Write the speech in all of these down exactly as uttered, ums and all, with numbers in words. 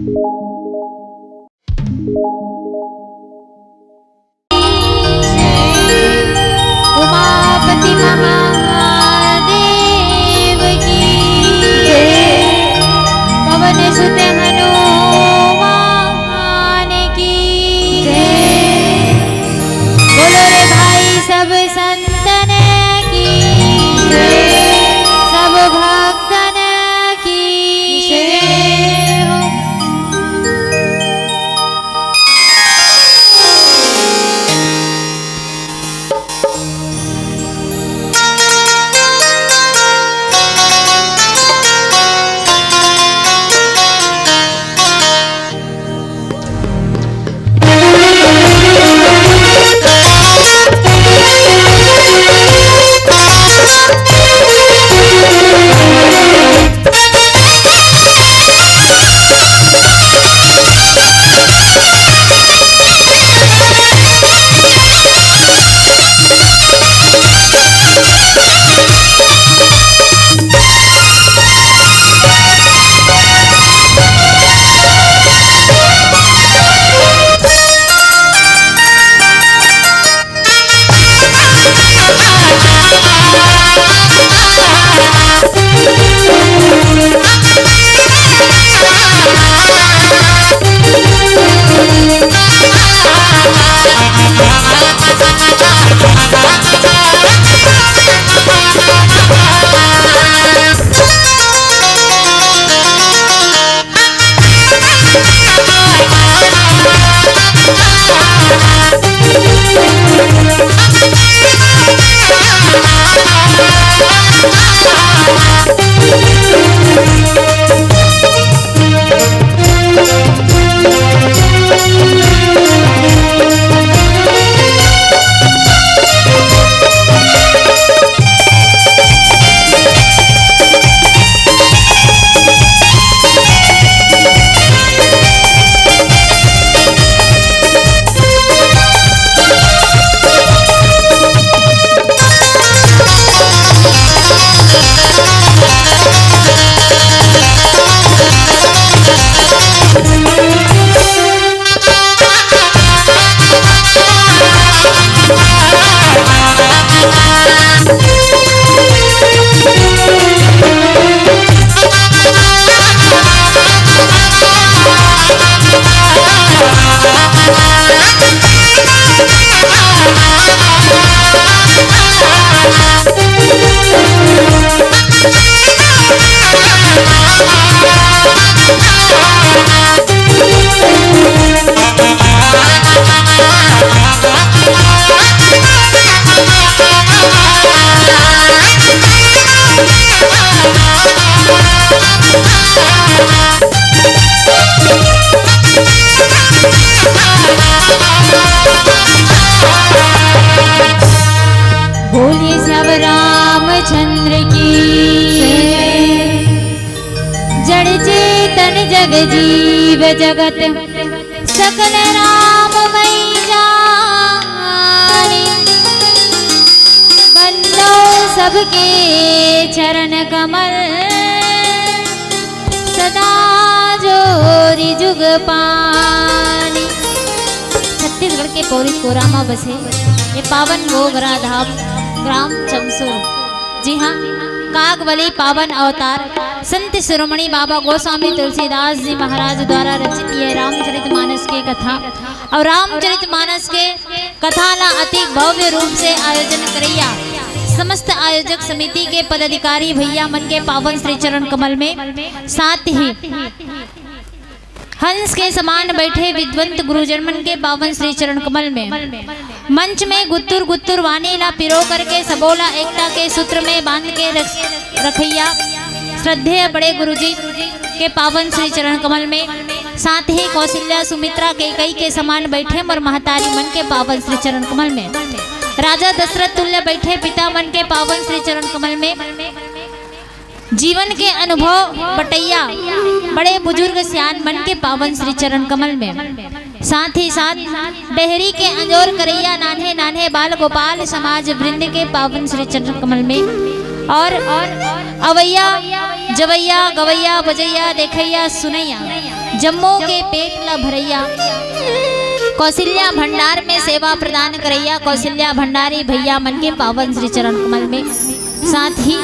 उमापति महादेव की जय। पवन सुत हनुमान की जय। बोलो रे भाई सब संतन की जय। सब भक्तन की जय। बोलिए सब रामचंद्र की। जड़ चेतन जग जीव जगत सकल राममय जानी। बंदो सबके चरण कमल सदा जोरि जुग पानी। छत्तीसगढ़ के पौरी कोरा म बसे ये पावन गोगरा धाम ग्राम चमसोर। जी हाँ, कागबली पावन अवतार संत शिरोमणि बाबा गोस्वामी तुलसीदास जी महाराज द्वारा रचित ये रामचरित मानस के कथा और रामचरित मानस के कथा ला अति भव्य रूप से आयोजन करैया समस्त आयोजक समिति के पदाधिकारी भैया मन के पावन श्री चरण कमल में, साथ ही हंस के समान बैठे विद्वंत गुरुजन मन के पावन श्री चरण कमल में, मंच में गुत्तुर गुत्तुर वाणी ला पिरो करके सबो ला एकता के सूत्र में बांध के रख, रखैया श्रद्धेय बड़े गुरुजी के पावन श्री चरण कमल में, साथ ही कौशल्या सुमित्रा कैकई के समान बैठे मोर महतारी मन के पावन श्री चरण कमल में, राजा दशरथ तुल्य बैठे पिता मन के पावन श्री चरण कमल में, जीवन के अनुभव बटैया बड़े बुजुर्ग सियान मन के पावन श्री चरण कमल में, साथ ही साथ डेहरी के अंजोर करैया नान्हे नान्हे बाल गोपाल समाज वृंद के पावन श्री चरण कमल में, और अवैया जवैया गवैया बजैया देखैया सुनैया जम्मो के पेट ल भरइया, कौशल्या भंडार में सेवा प्रदान करइया कौशल्या भंडारी भैया मन के पावन श्री चरण कमल में, साथ ही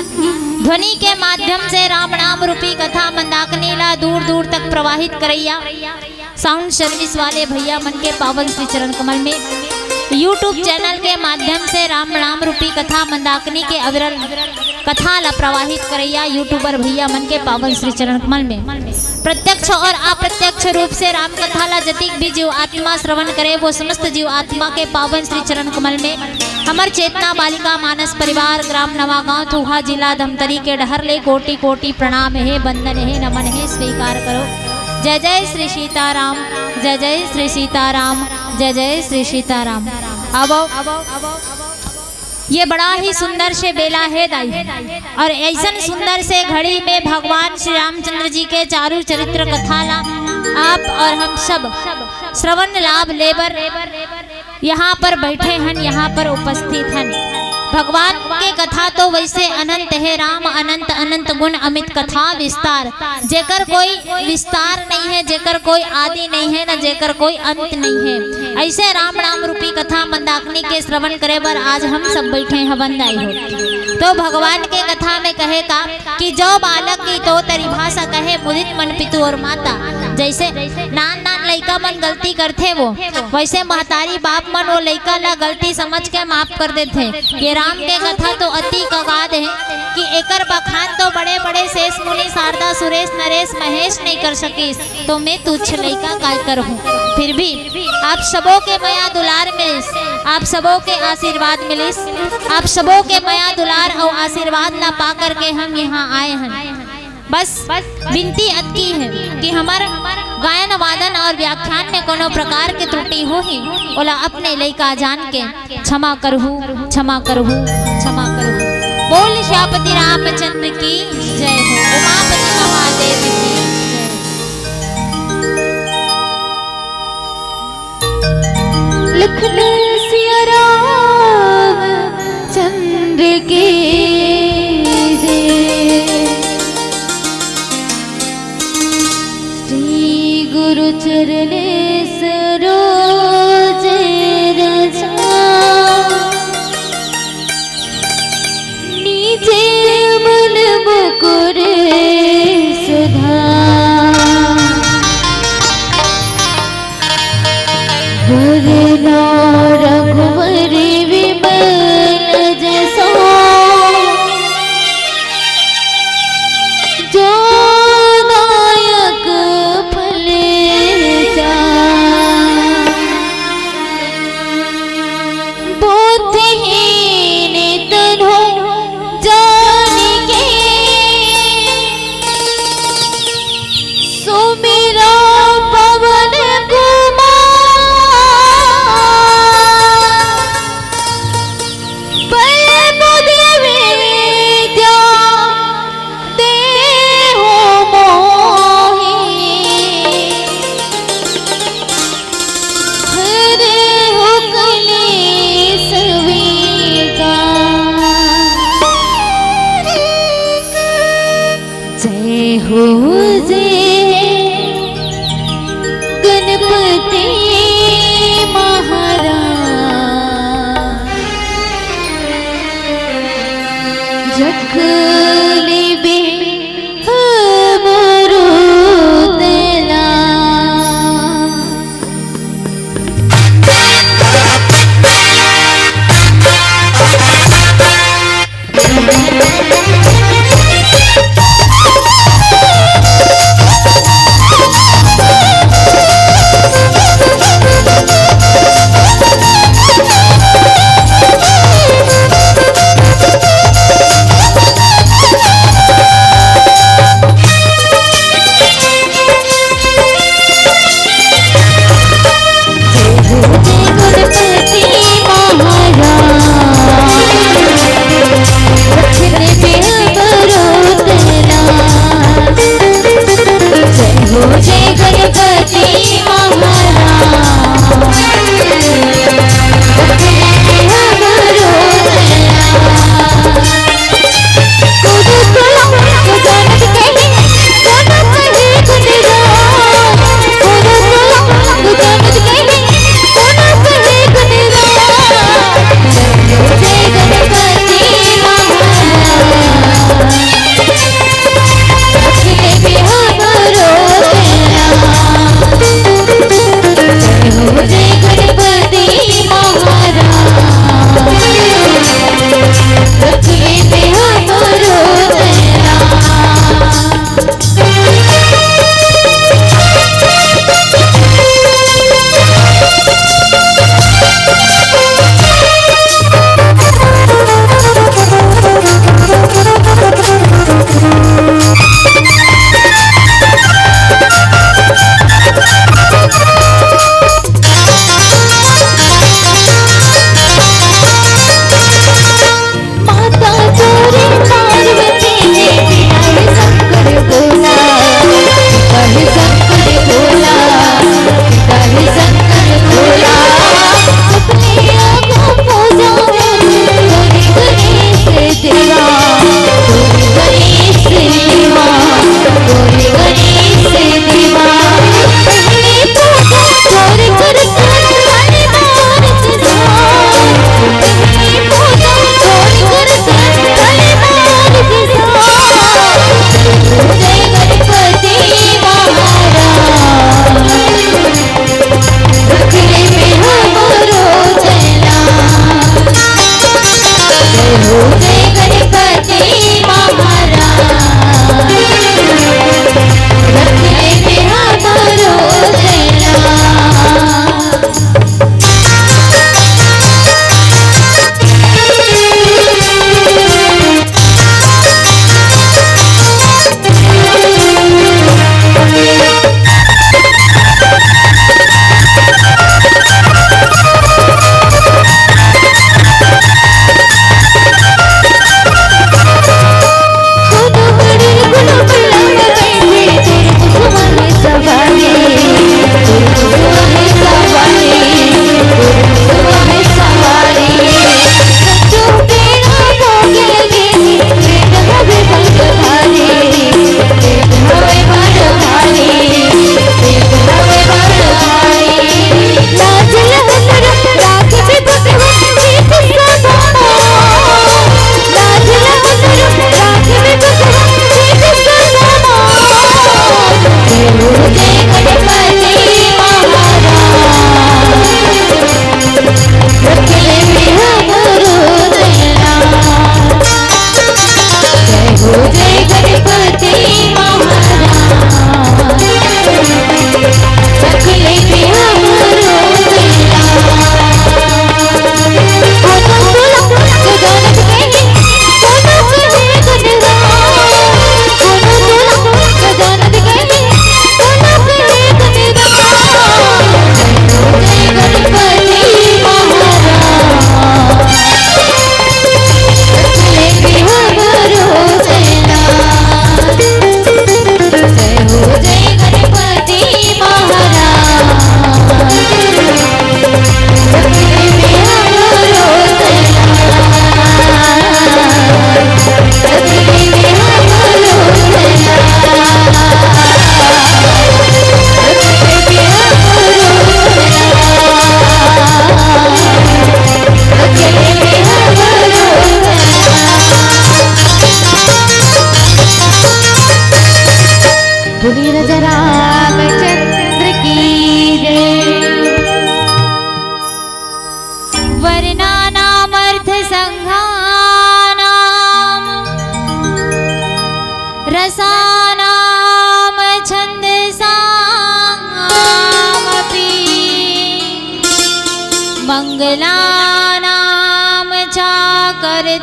ध्वनि के माध्यम से राम नाम रूपी कथा मंदाकिनी ला दूर दूर तक प्रवाहित करइया साउंड सर्विस वाले भैया मन के पावन श्री चरण कमल में, YouTube चैनल के माध्यम से राम नाम रूपी कथा मंदाकिनी के अविरल कथा ला प्रवाहित करइया यूट्यूबर भैया मन के पावन श्री चरण कमल में, प्रत्यक्ष और अप्रत्यक्ष रूप से राम कथा ला जतिक भी जीव आत्मा श्रवण करे, वो समस्त जीव आत्मा के पावन श्री चरण कमल में, हमर चेतना बालिका मानस परिवार, ग्राम नवागांव, थुहा, जिला धमतरी के डहर ले कोटि कोटि प्रणाम हे, वंदन हे, नमन हे, स्वीकार करो। जय जय श्री सीताराम, जय जय श्री सीताराम, जय जय श्री सीताराम। अब ये बड़ा ही सुंदर से बेला हे दाई, और ऐसन सुंदर से घड़ी में भगवान श्री रामचंद्र जी के चारू चरित्र कथा ला आप और हम सब श्रवण लाभ लेबर यहाँ पर बैठे हन, यहाँ पर उपस्थित हन। भगवान के कथा तो वैसे अनंत हे, राम अनंत अनंत गुण अमित कथा विस्तार, जेकर कोई विस्तार नहीं है, जेकर कोई आदि नहीं है, ना जेकर कोई अंत नहीं है। ऐसे राम नाम रूपी कथा मंदाकिनी के श्रवण करे बर आज हम सब बैठे हवन दाई हो। तो भगवान के कथा में कहे का कि जो बालक की तो तेरी भाषा कहे मुदित मन पितु और माता। जैसे नान नान लइका मन गलती करथे वो, वैसे महतारी बाप मन वो लइका ला गलती समझ के माफ कर देथे। ये राम के कथा तो अति अगाध हे कि एकर बखान तो बड़े बड़े शेष मुनि शारदा सुरेश नरेश महेश नहीं कर सकिस, तो मैं तुच्छ लइका काय करहूँ। फिर भी आप सबो के मया दुलार मिलिस, आप सबो के आशीर्वाद मिलिस, आप सबो के मया दुलार अउ आशीर्वाद ला पा करके हम यहाँ आए हन। बस विनती अतकी हे कि हमर गायन वादन और व्याख्यान में कोनो प्रकार के त्रुटि होही, ओला अपने लइका जान के क्षमा करहू, क्षमा करहू, क्षमा करहू। बोल श्यापति रामचंद्र की जय हो, उमापति महादेव की जय। लखन सिया राम चंद्र की जय। श्री गुरु चरण सरोज रज नीचे मन मुकुर सुधार। वरना रघुवर विमल जसो। जो दायक फल चार।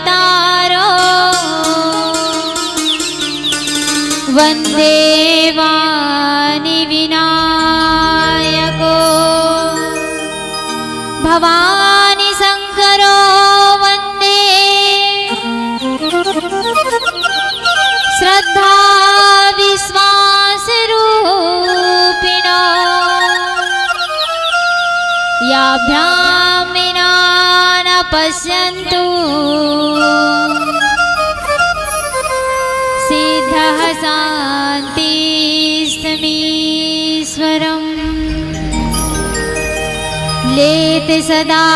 तारो वन्दे वाणी विनायको भवानी शंकरो वन्दे श्रद्धा विश्वास रूपिणो याभ्यां विना न पश्यन्तु सिद्धः शान्तिस्तमीश्वरम्। लेत सदा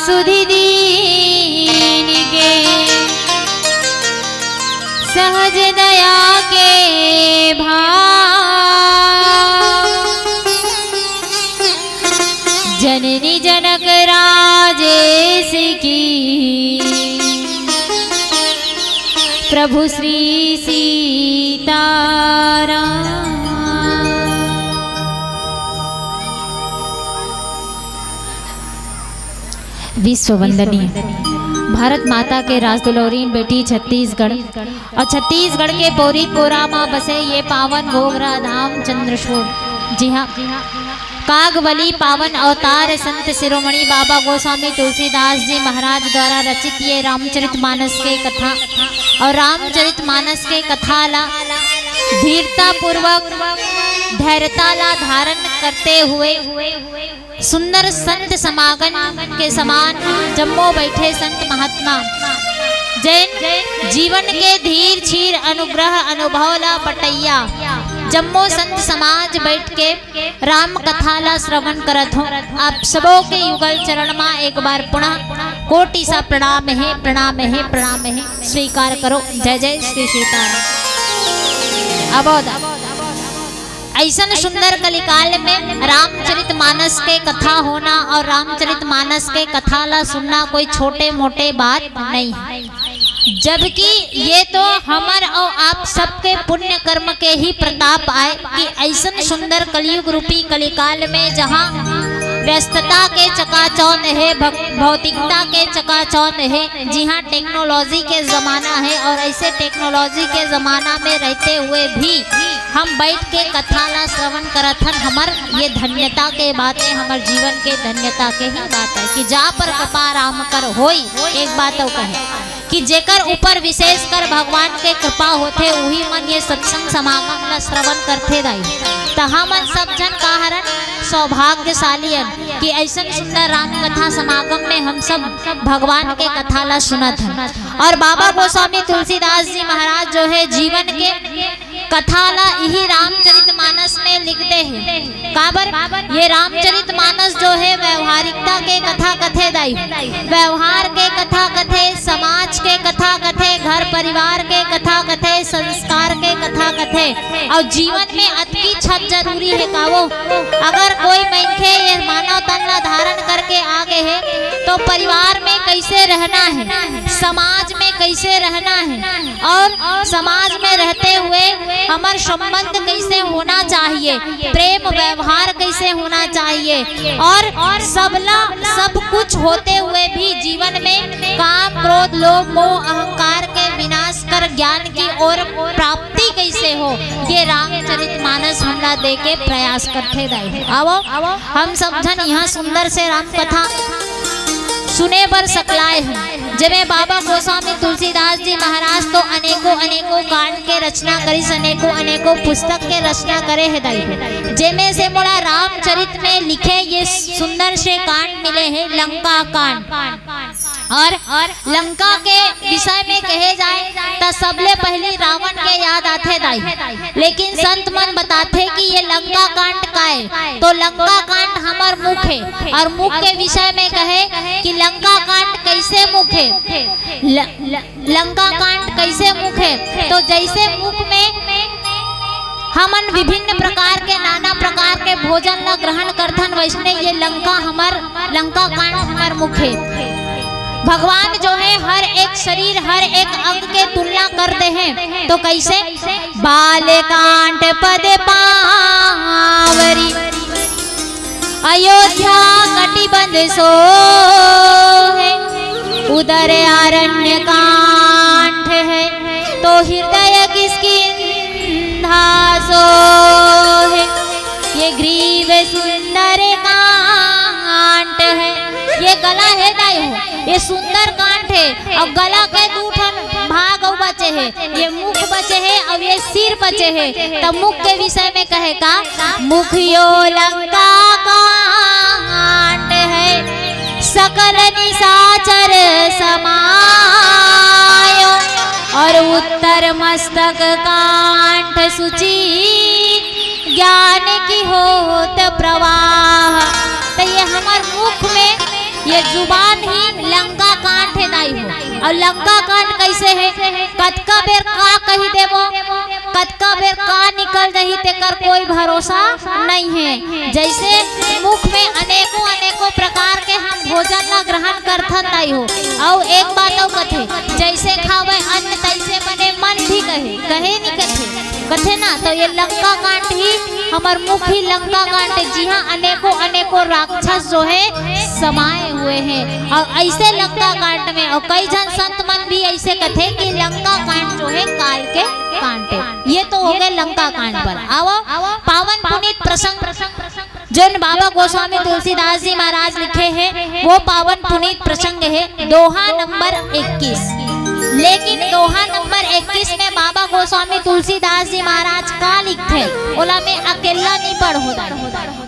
सुधि दीन के सहज दया के भाव। जननी जनक राजेश की प्रभु श्री सीताराम। विश्व वंदनीय भारत माता के राजदुलौरी बेटी छत्तीसगढ़ अउ छत्तीसगढ़ के पोरी पोरा म बसे ये पावन घोघरा धाम चंद्रशोर। जी हाँ, कागवली पावन अवतार संत शिरोमणि बाबा गोस्वामी तुलसीदास जी महाराज द्वारा रचित ये रामचरित मानस के कथा अउ रामचरित मानस के कथा ला धीरता पूर्वक धैर्यता ला धारण करते हुए सुंदर संत समागम के समान जम्मो बैठे संत महात्मा, जैन जीवन के धीर छीर अनुग्रह अनुभव ला बटैया जम्मो संत समाज बैठ के राम कथा ला श्रवण करत हो। आप सबो के युगल चरण मा एक बार पुनः कोटि सा प्रणाम हे, प्रणाम हे, प्रणाम हे। स्वीकार करो। जय जय श्री सीताराम। अवध। ऐसन सुंदर कलिकाल में रामचरित मानस के कथा होना और रामचरित मानस के कथा ला सुनना कोई छोटे मोटे बात नहीं है, जबकि ये तो हमर और आप सबके पुण्य कर्म के ही प्रताप आय कि ऐसन सुंदर कलयुग रूपी कलिकाल में जहाँ व्यस्तता के चकाचौंध हे, भक-, भौतिकता के चकाचौंध हे, जिहाँ टेक्नोलॉजी के जमाना हे और ऐसे टेक्नोलॉजी के जमाना में रहते हुए भी हम बैठ के कथा ला श्रवण करत हन, हमर ये धन्यता के बात हे, हमर जीवन के धन्यता के ही बात हे कि जा पर कृपा राम कर होई। एक बात अउ कहे कि जेकर ऊपर विशेषकर भगवान के कृपा होथे, उही मन ये सत्संग समागम ला श्रवण करथे दाई। त हमन सब झन का हरन, सौभाग्यशाली हन कि ऐसन सुंदर राम कथा समागम में हम सब भगवान के कथा ला सुनत हन। और बाबा गोस्वामी तुलसीदास जी महाराज जो है जीवन के कथा ला इही रामचरित मानस में लिख दे हे। काबर ये रामचरित मानस जो है व्यवहारिकता के कथा कथे दाई, व्यवहार के कथा कथे, समाज के कथा कथे, घर परिवार के कथा कथे, संस्कार के कथा कथे। और जीवन में अतकी छत जरूरी हे का वो? अगर कोई मनखे ये मानव तन ला धारण करके आ गए हे तो परिवार में कैसे रहना हे, समाज में कैसे रहना हे और समाज में रहते हुए हमर संबंध कैसे होना चाहिए, प्रेम व्यवहार कैसे होना चाहिए और सबला सब कुछ होते हुए भी जीवन में काम, क्रोध, लोभ, मोह, अहंकार के विनाश कर ज्ञान की ओर प्राप्ति कैसे हो, ये रामचरित मानस हमला दे के प्रयास करथे दाई। आवो, हम सब झन यहाँ सुंदर से राम कथा सुने बर सकलाए हन, जेमे बाबा गोस्वामी तुलसीदास जी महाराज तो अनेकों अनेकों कांड के रचना करिस, अनेकों अनेकों पुस्तक के रचना करे हे दाई, जेमे से मोला रामचरित में लिखे ये सुंदर से कांड मिले हे, लंका कांड। और लंका के विषय में कहे जाए त सबले पहली रावण के याद आथे दाई, लेकिन संत मन बताथे कि ये लंका कांड का हे, तो लंका कांड हमर मुख हे। और मुख के विषय में कहे कि लंका कांड कैसे मुख हे, ल-, ल-, लंका कांड कैसे मुख हे, तो जैसे मुख में हमन विभिन्न प्रकार के, नाना प्रकार के भोजन ला ग्रहण करथन, वैसने ये लंका हमर, लंका कांड हमर मुख हे। भगवान जो है हर एक शरीर, हर एक अंग के तुलना कर दे हे, तो कैसे? बाल कांड पद पावरी, अयोध्या कटिबंध सोहे, सुंदर आरण्य कांड है, तो हृदय किसकिंधा सो है। ये ग्रीव सुंदर कांड है, ये गला है दाई हो, ये सुंदर कांड है। अउ गला के दू ठन भाग अउ बचे हे, ये मुख बचे हे अउ ये सिर बचे हे। त मुख के विषय में कहे का, मुख यो लंका कांड है, सकल निशाचर समायो। और उत्तर मस्तक कांठ सुचि ज्ञान की होत प्रवाह। त ये हमर मुख में ये जुबान ही लंका कांड है दाई हो। अउ लंका कांड कइसे हे? कतका बेर का कहि देबो, कतका बेर का निकल जाही, तेकर कोई भरोसा नइ हे। जइसे मुख में अनेकों अनेकों प्रकार के हम भोजन ला ग्रहण करथन दाई हो, अउ एक बात अउ कथे, जइसे खावे अन्न तइसे बने मन भी कहे, कहे नइ कथे, कथे ना। त ये लंका कांड ही, हमर मुख ही लंका कांड हे, जिहां अनेकों अनेकों राक्षस जो हे समाए हुए हे। अउ अइसे लंका कांड में, अउ कई झन संत मन भी अइसे कथे कि लंका कांड जो हे काल के कांड हे। ये तो हो गए लंका कांड पर। आवो, पावन पुनीत प्रसंग जोन बाबा गोस्वामी तुलसीदास जी महाराज लिखे हे, वो पावन पुनीत प्रसंग हे दोहा नंबर इक्कीस। लेकिन दोहा नंबर इक्कीस में बाबा गोस्वामी तुलसीदास जी महाराज का लिखथे, ओला मैं अकेल्ला नइ पढ़हूं दाई,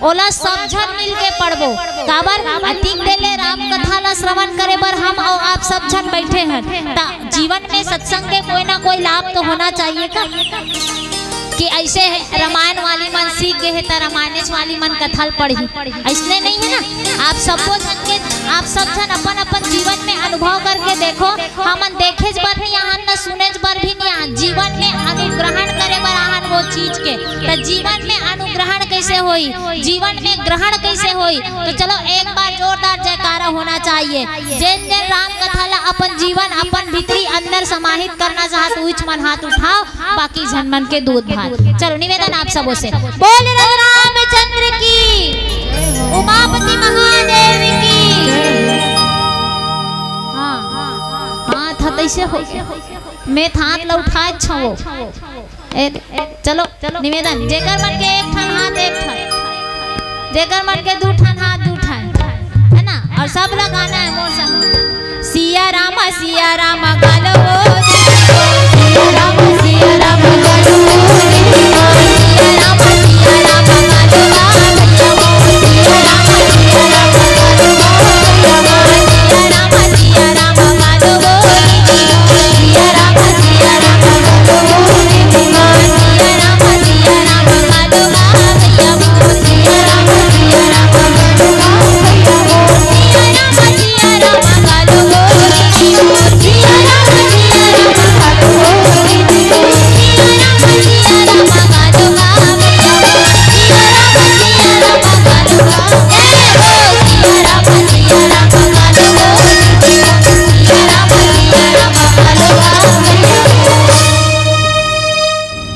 ओला सब झन मिल के पढ़बो। काबर? अतिक देर ले राम कथा ला श्रवण करे बर हम अउ आप सब झन बइठे हन, त जीवन में सत्संग के कोई ना कोई लाभ तो होना चाहिए का? कि अइसे हे, रामायण वाली मन सीख गे हे, त रामायणेच वाली मन कथा ल पढ़ही, अइसने नइ हे ना। आप सबो झन के, आप सब झन अपन अपन जीवन में अनुभव करके देखो, हमन देखेच बर नइ आहन, न सुनेच बर भी नइ आहन, जीवन में अनुग्रहण करे बर आहन वो चीज के। त जीवन में अनुग्रहण कइसे होही, जीवन में ग्रहण कइसे होही? त चलो एक बार जोरदार जयकारा होना चाहिए। जेन जेन राम कथा ला अपन जीवन, अपन भीतरी अंदर समाहित करना चाहत, उहीच मन हाथ उठाओ, बाकी झन मन के दूध भात। चलो निवेदन आप सबो से, बोल रामचंद्र की, उमापति महादेव की। हाँ, हाथ ह तइसे हो, मैं हाथ ला उठाए छवो। ए, चलो निवेदन, जेकर मन के एक ठन हाथ, एक ठन, जेकर मन के दू ठन हाथ, दू ठन, है ना? अउ सब ला गाना हे मोर संग। सिया राम, सिया राम गालो, सिया राम, सिया राम गालो, सिया राम, सिया राम गालो, सिया राम, सिया राम गालो, सिया राम, सिया राम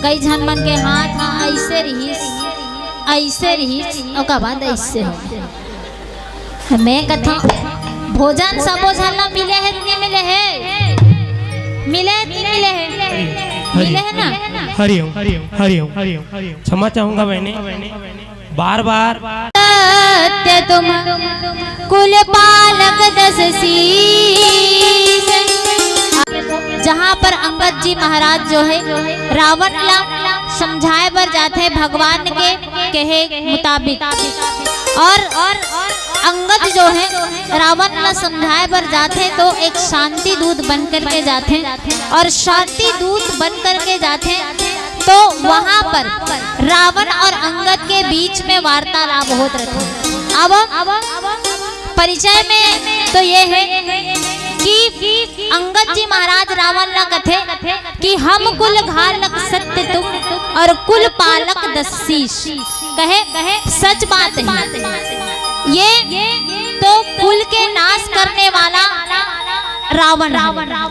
कई झन मन के हाथ ह अइसे रिहिस, अइसे रिहिस, ओकर बाद अइसे हो। मैं कथा, भोजन सबो झन ला मिले हे कि नइ मिले हे? मिले हे कि नइ मिले हे? मिले हे ना? हरिओम, हरिओम, हरिओम। क्षमा चाहूंगा बहने, बार बार। सत्य तुम कुल पालक दस शीश। जहाँ पर अंगद जी महाराज जो हे रावण ला समझाए बर जाथे भगवान के कहे मुताबिक, और अंगद जो हे रावण ला समझाए बर जाथे तो एक शांति दूत बन करके जाथे, और शांति दूत बन करके जाथे तो वहां पर रावण और अंगद के बीच में वार्तालाप होत रहिथे। अब परिचय में तो ये हे कि अंगद जी महाराज रावण ला कथे कि हम कुल घालक सत्य तुम और कुल पालक दस शीश। कहे, सच बात हे, ये तो कुल के नाश करने वाला रावण हे,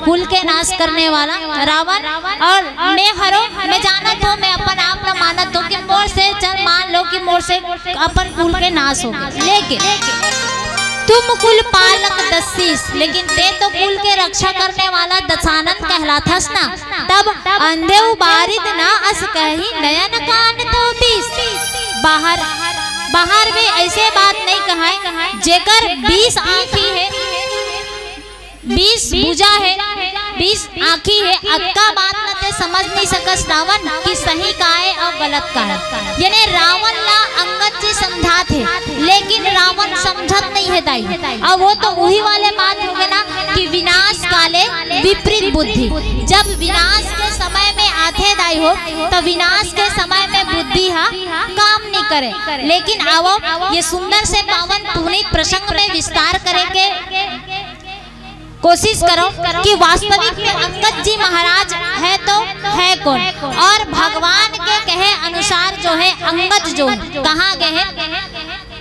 कुल के नाश करने वाला रावण। और मैं हरो, मैं जानत हों, मैं अपन आप ला मानत हों कि मोर से, चल मान लो कि मोर से अपन कुल के नाश हो गे, लेकिन तुम कुल पालक दसीस, लेकिन ते तो कुल के रक्षा करने वाला दशानन कहलाथस ना। तब अंधे उबारित ना अस कही, नयन कान तो बीस। बाहर, बाहर में ऐसे बात नहीं कहाय, जेकर बीस आँखी हे, बीस भुजा हे, बीस आँखी हे, अतका बात ला ते समझ नहीं सकस रावण कि सही का हे अउ गलत का हे। याने रावण ला अंगद जी समझात हे, लेकिन रावण समझत नहीं हे दाई। अब वो तो उही वाले बात होगे ना कि विनाश काले विपरीत बुद्धि। जब विनाश के समय में आथे दाई हो, तो विनाश के समय में बुद्धि हा काम नहीं करे। लेकिन आवो, ये सुंदर से पावन पुनीत प्रसंग में विस्तार करे के कोशिश करो कि वास्तविक में अंगद जी महाराज हे तो हे कोन, और भगवान के कहे अनुसार जो हे अंगद जो हे कहाँ गे हे,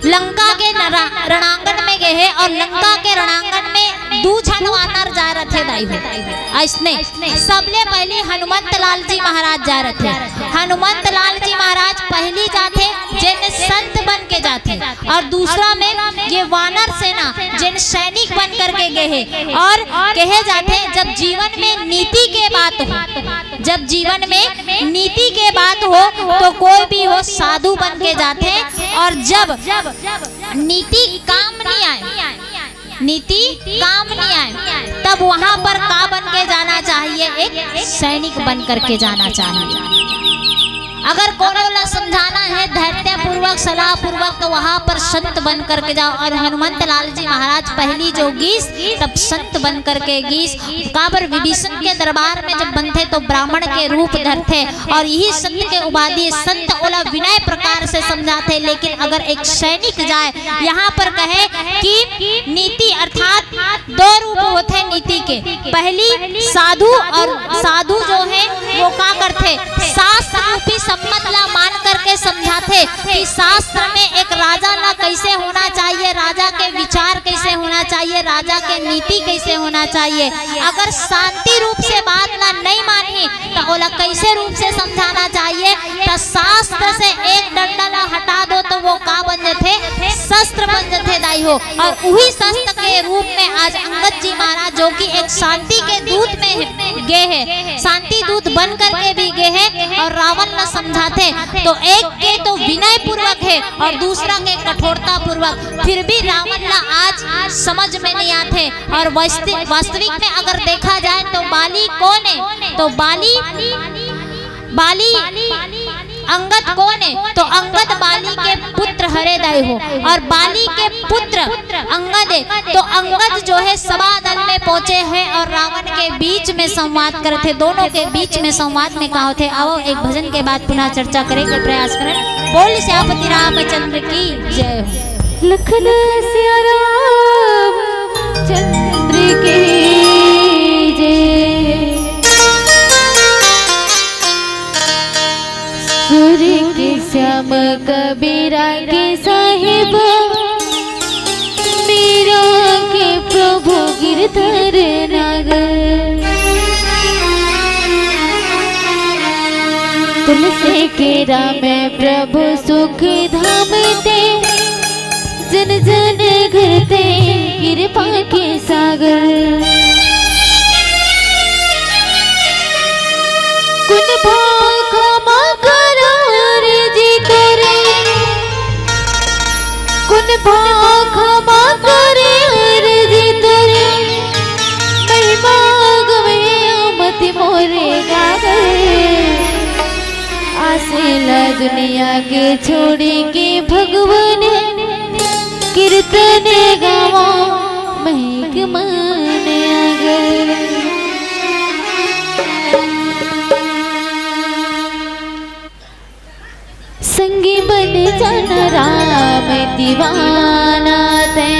लंका के नरा-, रणांगण में गे हे, और लंका के रणांगण में दू झन वानर जाय रथे दाई हो। अइसने सबले पहली हनुमंत लाल जी महाराज जाय रथे। हनुमंत लाल जी महाराज पहली जाथे, जेन संत बन के जाथे, और दूसरा में ये वानर सेना जेन सैनिक बन करके गे हे। और कहे जाथे, जब जीवन में नीति के बात हो, जब जीवन में नीति के बात हो, तो कोई भी हो साधु बन के जाथे, और जब नीति काम नहीं आए, नीति काम नहीं आए, तब वहां पर का बन के जाना चाहिए? एक सैनिक बन करके जाना चाहिए। अगर कोनो ला समझाना हे धैर्यपूर्वक, सलाहपूर्वक, तो वहां पर संत बन करके जाओ। और हनुमंत लाल जी महाराज पहली जो गीस, तब संत बन करके गीस। काबर विभीषण के दरबार में जब बनथे तो ब्राह्मण के रूप धरथे, और यही संत के उपाधि संत ओला विनय प्रकार से समझाथे। लेकिन अगर एक सैनिक जाए, यहाँ पर कहे कि नीति अर्थात दो रूप होथे नीति के। पहली साधु, और साधु जो हे वो का करथे, शास्त्र रूपी सम्मत ला मान करके समझाथे कि शास्त्र में एक राजा ला कैसे होना चाहिए, राजा के विचार कैसे होना चाहिए, राजा के नीति कैसे होना चाहिए। अगर शांति रूप से बात ला नहीं मानही, त ओला कैसे रूप से समझाना चाहिए? त शास्त्र से एक डंडा ला हटा दो तो वो का बन जथे? शस्त्र बन जथे दाई हो। और उही शस्त्र के रूप में आज अंगद जी महाराज, जो कि एक शांति के दूत में गे हे, शांति दूत बन करके भी गे हे, और रावण ला समझाथे, तो एक के तो विनय पूर्वक हे और दूसरा के कठोरता पूर्वक, फिर भी रावण ला आज समझ में नहीं आथे। और वास्तविक में अगर देखा जाए तो बाली कौन हे? तो बाली, बाली अंगद कौन हे? तो अंगद बाली के पुत्र हरे दाई हो। और बाली के पुत्र अंगद हे, तो अंगद जो हे सभा दल में पहुंचे हे और रावण के बीच में संवाद करथे, दोनों के बीच में संवाद में का होथे, आओ एक भजन के बाद पुनः चर्चा करे के प्रयास करे। बोल सियापति रामचंद्र की जय हो। लखन सिया राम चंद्र की जय। सूर्य के श्याम कबीरा के साहिब, मीरा के प्रभु गिरधर नागर। तुलसी के राम प्रभु सुख धाम ते, जन जन घर ते कृपा के सागर। कुन भाखा मा करा अर्जी तोरे, कुन भाखा मा करे अर्जी तोरे, महिमा गवे मति मोरे गागर। आसे ला दुनिया के छोड़ी के भगवान, कीर्तन गावा महिक मन आगर। संगी बन जाना राम दीवाना ते।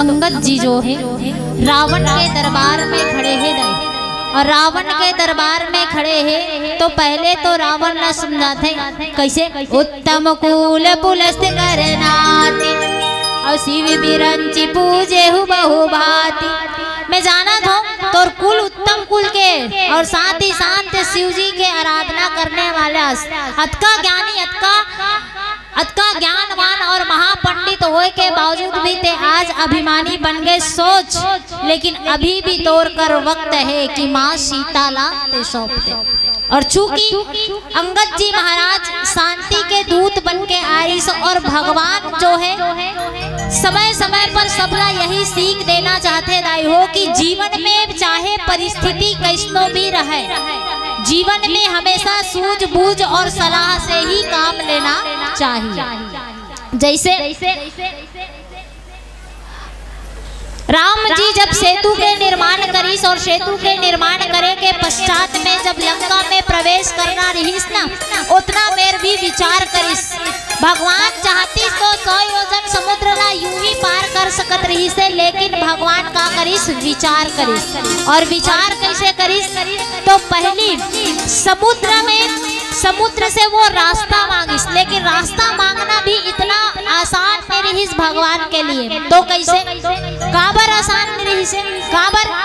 अंगद जी जो हे, रावण के दरबार में खड़े हे दाई, और रावण के दरबार में खड़े हे, तो पहले तो रावण ला समझाथे। कैसे? उत्तम कुल पुलस्त कर नाती, और शिव बिरंची पूजे हु बहु भांति। मैं जानत हूँ तोर कुल उत्तम कुल के, और साथ ही साथ शिव जी के आराधना करने वाला अस-, अतका ज्ञानी, अतका अतका ज्ञानवान और महापंडित होए के बावजूद भी ते आज अभिमानी बन गए। सोच, लेकिन अभी भी तोर कर वक्त हे कि माँ सीता ला ते सौंप दे। और चूंकि अंगद जी महाराज शांति के दूत बन के आइस, और भगवान जो हे समय समय पर सबला यही सीख देना चाहथे दाई हो कि जीवन में चाहे परिस्थिति कैसनो भी रहे, जीवन में हमेशा सूझबूझ और सलाह से ही काम लेना चाहिए। जैसे राम जी जब सेतु के निर्माण करिस और सेतु के निर्माण करे के पश्चात में जब लंका में प्रवेश करना रहिस ना, उतना मेर भी विचार करिस। भगवान चाहतिस तो सौ योजन समुद्र ला यूं ही पार कर सकत रहिस हे, लेकिन भगवान का करिस? विचार करिस। और विचार कैसे करिस? तो पहली समुद्र में, समुद्र से वो रास्ता मांगिस, लेकिन रास्ता मांगना भी इतना आसान नहीं रहिस भगवान के लिए। तो कैसे? काबर आसान नहीं रहिस हे? काबर?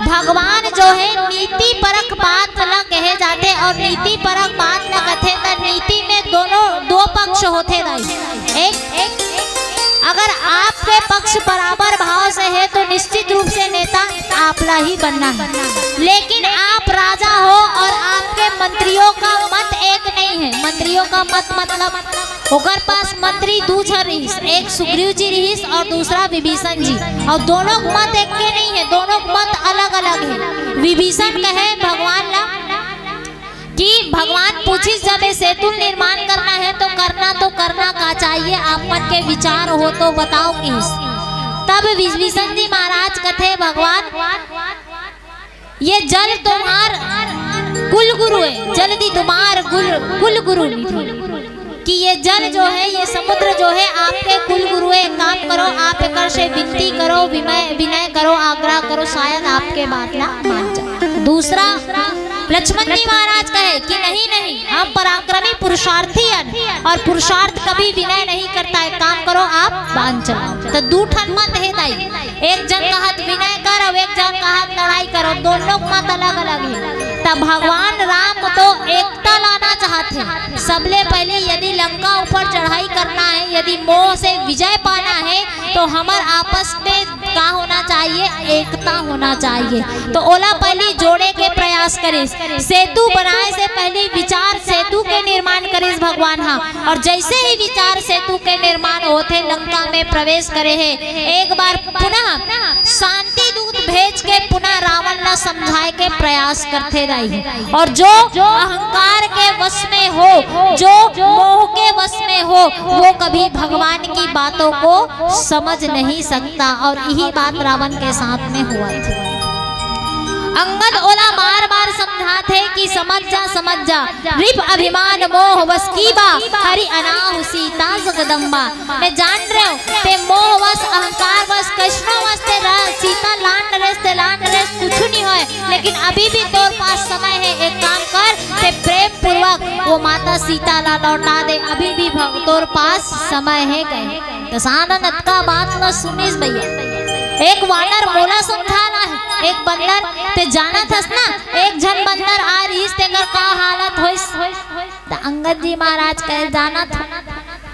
भगवान जो हे नीति परक बात ला कहे जाथे, और नीति परक बात ला कथे त नीति में दोनों, दो पक्ष होथे दाई। एक, एक अगर आपके पक्ष बराबर भाव से हे तो निश्चित रूप से नेता आपला ही बनना हे, लेकिन आप राजा हो और आपके मंत्रियों का मत एक नहीं हे। मंत्रियों का मत मतलब ओकर पास मंत्री दू झन रहिस, एक सुग्रीव जी रहिस और दूसरा विभीषण जी, और दोनों के मत एक के नहीं हे, दोनों के मत अलग-अलग हे। विभीषण कहे भगवान ला कि भगवान पूछिस, "जब ये सेतु निर्माण करना हे तो करना, तो करना का चाहिए, आप मन के विचार हो तो बताओ," किहिस। तब विभीषण जी महाराज कथे, भगवान, ये जल तुम्हार कुल गुरु हे, जल दी तुम्हार गुल, कुल गुरु निधि, कि ये जल जो हे, ये समुद्र जो हे, आपके कुल गुरु हे। एक काम करो, आप एकर से विनती करो, विनय, विनय करो, आग्रह करो, शायद आपके बात ला मान जाए। दूसरा, लक्ष्मण जी महाराज कहे कि नहीं, नहीं, हम पराक्रमी पुरुषार्थी हन और पुरुषार्थ कभी विनय नहीं करता। एक काम करो, आप बांध चलाओ। तो दू ठन मत हे दाई, एक जन कहत विनय कर अउ एक जन कहत लड़ाई करो, दोनों के मत अलग-अलग हे। त भगवान राम तो एकता लाना चाहत हे। सबले पहले यदि लंका ऊपर चढ़ाई करना हे, यदि मोह से विजय पाना हे, तो हमर आपस में का होना चाहिए? एकता होना चाहिए। तो ओला पहली जोड़े के प्रयास करिस। सेतु बनाए से पहली विचार सेतु के निर्माण करिस भगवान हा। और जैसे ही विचार सेतु के निर्माण होथे, लंका में प्रवेश करे हे, एक बार पुनः शांति दूत भेज के पुनः रावण ला समझाए के प्रयास करथे दाई। और जो अहंकार के वश में हो, जो मोह के वश में हो, वो कभी भगवान की बातों को समझ नहीं सकता। और यही बात रावण के साथ में हुआ था। अंगद ओला बार बार समझाथे कि समझ जा, समझ जा, नृप अभिमान मोह वश कीबा, हरि अनाहु सीता जगदम्बा। मैं जान रहे हूँ, ते मोह वश, अहंकार वश, कैसनो वश ते रह, सीता लान नरेश, ते लान नरेश, कुछ नहीं होए, लेकिन अभी भी तोर पास समय हे। एक काम कर, ते प्रेम पूर्वक वो माता सीता ला लौटा दे, अभी भी भग-, तोर पास समय हे। कहे दशानन अतका बात ला सुनिस भैया, एक वानर मोला समझाना हे, एक बंदर, ते जानत हस ना, एक झन बंदर आ रहिस, तेकर का हालत होइस? त अंगद जी महाराज कहे, जानत हस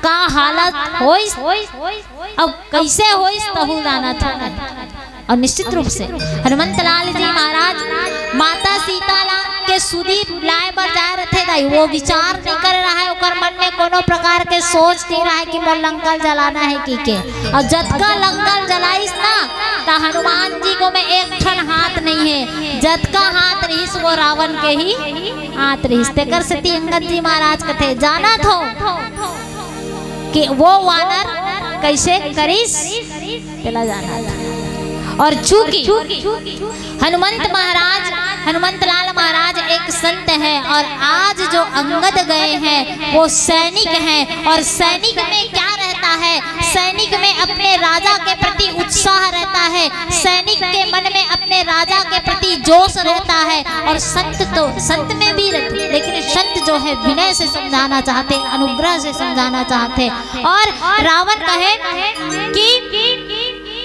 का हालत होइस? अउ कैसे होइस तहू जानत हस। और निश्चित रूप से हनुमंत लाल जी महाराज माता सीता ला के सुदीप लाए बर जाए रथे दाई, वो विचार नहीं करे रहा है, ओकर मन में कोनो प्रकार के सोच नहीं रहा है कि मोर लंका जलाना है कि के। और जतका लंका जलाइस ना, त हनुमान जी को में एक ठन हाथ नहीं है, जतका हाथ रहिस वो रावण के ही हाथ रहिस। तेकर सेती अंगद जी महाराज कथे, जानत हो कि वो वानर कैसे करिस, तेला जाना था। और चूंकि हनुमंत महाराज, हनुमंत लाल महाराज एक संत है, और आज जो अंगद गए हैं वो सैनिक हैं, और सैनिक में क्या रहता है, सैनिक में अपने राजा के प्रति उत्साह रहता है, सैनिक के मन में अपने राजा के प्रति जोश रहता है। और संत तो, संत में भी रहते, लेकिन संत जो है विनय से समझाना चाहते, अनुग्रह से समझाना चाहते। और रावण कहे कि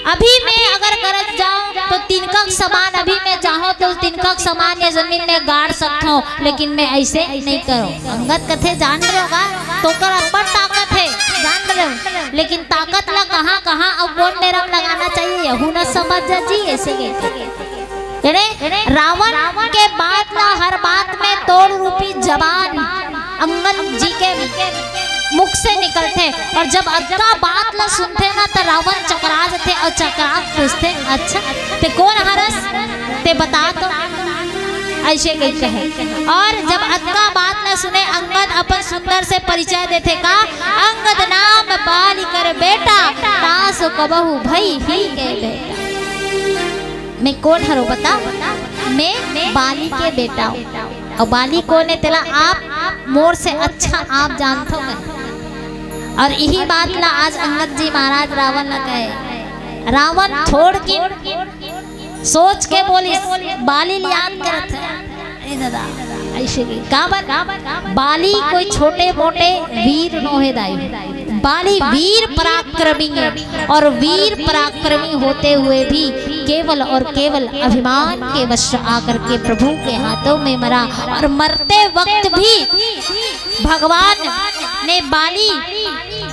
अभी मैं अगर गरज जाऊं तो तिनका के समान, अभी मैं चाहूं तो तिनका के समान ये जमीन में गाड़ सकता हूं, लेकिन मैं ऐसे नहीं करूं। अंगद कथे, जान रहे होगा, तोकर अब्बड़ ताकत है, जान रहे हो, लेकिन ताकत ला कहां कहां अउ कोन मेरा में लगाना चाहिए, यहू न समझ जा जी। ऐसे कहते, यानी रावण के बात ला, हर बात में तोड़ रूपी जबान अंगद जी के मुख से निकलथे। और जब अतका बात ला सुनथे ना, त रावण चकरा जथे और चकरा के पूछथे, "अच्छा, ते कोन हरस? ते बता तो।" ऐसे कही कहे। और जब अतका बात ला सुने, अंगद अपन सुंदर से परिचय देथे का, "अंगद नाम बाली कर बेटा, तास कबहु भई ही के बेटा।" मैं कोन हरो बता? मैं बाली के बेटा हूँ। और बाली कोन है तेला आप मोर से अच्छा आप जानथो कहे। और यही बात ला आज अंगद जी महाराज रावण ला कहे। रावण थोड़ के सोच के बोलिस, बाली ल याद करत है। ए दादा, ऐसे नहीं। काबर? बाली कोई छोटे मोटे वीर नोहे दाई। बाली वीर पराक्रमी है, और वीर पराक्रमी होते हुए भी केवल और केवल अभिमान के वश आकर के प्रभु के हाथों में मरा। और मरते वक्त भी भगवान ने बाली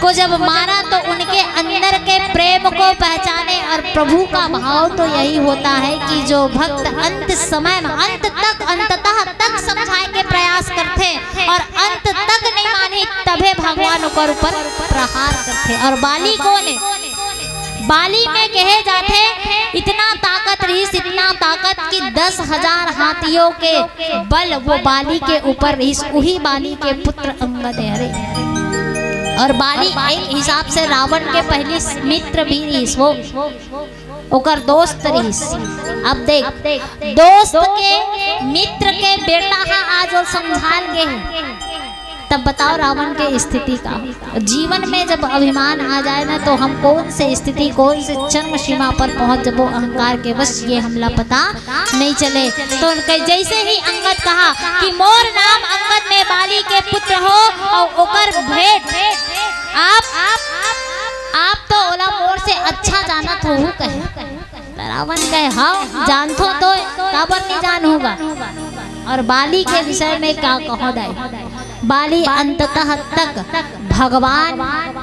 को जब मारा तो उनके अंदर के प्रेम को पहचाने। और प्रभु का भाव तो यही होता है कि जो भक्त अंत समय में, अंत तक, अंततः तक समझाए के प्रयास करथे और अंत तक नहीं मानी, तभे भगवान ओकर ऊपर प्रहार करथे। और बाली कोन है? बाली में कहे जाथे, इतना ताकत रहिस, इतना ताकत कि दस हजार हाथियों के बल वो बाली के ऊपर रहिस, उही बाली के पुत्र अंगद है। अरे, और बाली एक हिसाब से रावण के पहली मित्र भी रहिस, वो ओकर दोस्त रहिस। अब देख, दोस्त के, मित्र के बेटा हा आज वो समझाल गे हे, तब बताओ रावण के स्थिति का। जीवन में जब अभिमान आ जाए ना, तो हम कौन से स्थिति, कौन से चरम सीमा पर पहुंच जबो, अहंकार के वश ये हमला पता नहीं चले। तो उनके जैसे ही अंगद कहा कि मोर नाम अंगद, मैं बाली के पुत्र हो और ओकर भेंट आप, आप तो ओला मोर से अच्छा जानत हो कहे। रावण कहे, "हाँ, जानथो तो, काबर नहीं जानहूँगा?" और बाली के विषय में क्या कहो दाई? बाली अंततः तक भगवान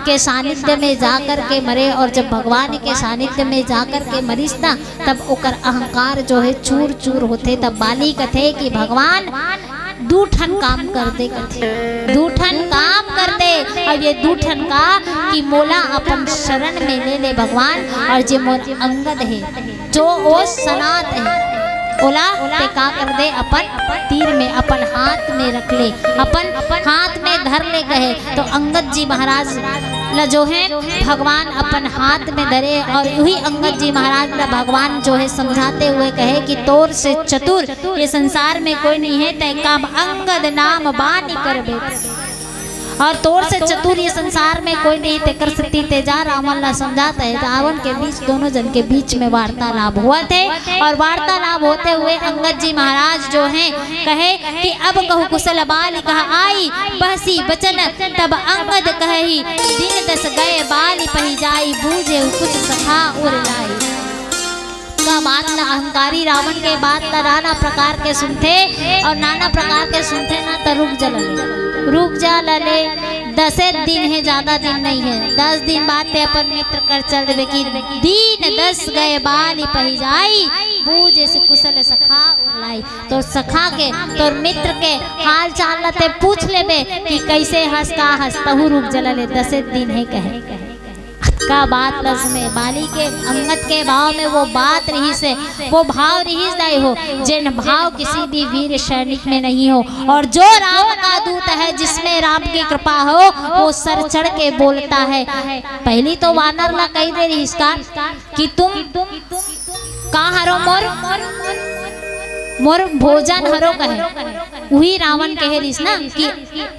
के सानिध्य में जाकर के मरे, और जब भगवान के सानिध्य में जाकर के मरिस ना, तब ओकर अहंकार जो है चूर चूर होथे। तब बाली कथे कि भगवान दू ठन काम कर दे कथे, दू ठन काम कर दे। अब ये दू ठन का कि मोला अपन शरण में ले ले भगवान, और जे मोर अंगद है, जो ओ सनात है, ओला ते का कर दे, अपन तीर में, अपन हाथ में रख ले, अपन हाथ में धर ले कहे। तो अंगद जी महाराज ला जो है भगवान अपन हाथ में धरे, और उही अंगद जी महाराज ला भगवान जो है समझाते हुए कहे कि तोर से चतुर ये संसार में कोई नहीं है, तय काम अंगद नाम बानी कर बेटा। और तोर से चतुर ये संसार में कोई नहीं, तेकर सेती ते जा रावण ला समझात है। रावण के बीच, दोनों जन के बीच में वार्तालाप हुआ थे, और वार्तालाप होते हुए अंगद जी महाराज जो हैं कहे कि अब कहु कुशल बालि कहा आई, बहसी बचन तब अंगद कहही, दिन दस गए बालि पहि जाई, बूझे कुछ सखा उर लाई। का बात ला अहंकारी रावण के बात ला नाना प्रकार के सुनथे, और नाना प्रकार के सुनथे ना, त रुक जा लले, रुक जा लले, दसे दिन है, ज्यादा दिन नहीं है। दस दिन बाद ते अपन मित्र कर चल देबे कि दिन दस गए बालि पहि जाई, बूझे से कुशल सखा लाई। तो सखा के, तोर मित्र के हाल चाल ला ते पूछ लेबे कि कैसे हस, का हस, तहू रुक जा लले, दसे दिन है कहे। का बात ला सुने, बाली के, अंगद के भाव में वो बात रहिस हे, वो भाव रहिस दाई हो, जेन भाव किसी भी वीर सैनिक में नहीं हो। और जो राम का दूत है, जिसमें राम की कृपा हो, वो सर चढ़ के बोलता है। पहली तो वानर ला कही दे रहिस का कि तुम का हरो मोर, मोर भोजन हरो कहे। उही रावण कहे रिस ना कि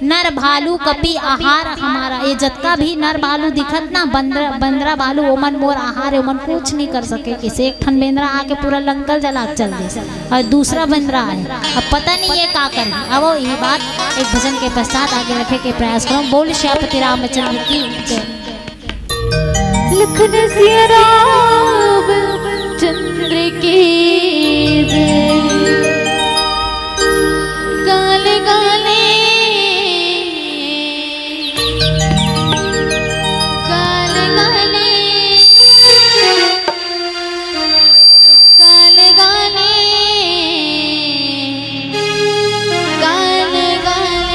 नर भालू कपि आहार हमारा, ये जतका भी नर भालू दिखत ना, बंदरा, बंदरा भालू, ओमन मोर आहार हे, ओमन कुछ नहीं कर सके। किसे एक ठन बेंदरा आके पूरा लंका ल जला के चल दिस, अउ दूसरा बेंदरा आए, अब पता नहीं ये का करही। अब ये बात एक भजन के पश्चात आगे रखे के प्रयास करूँ। बोल सियापति रामचंद्र की जय। लखन सिया राम चंद्र की जय। गाले गाले, गाले गाले, गाले गाले, गाले गाले।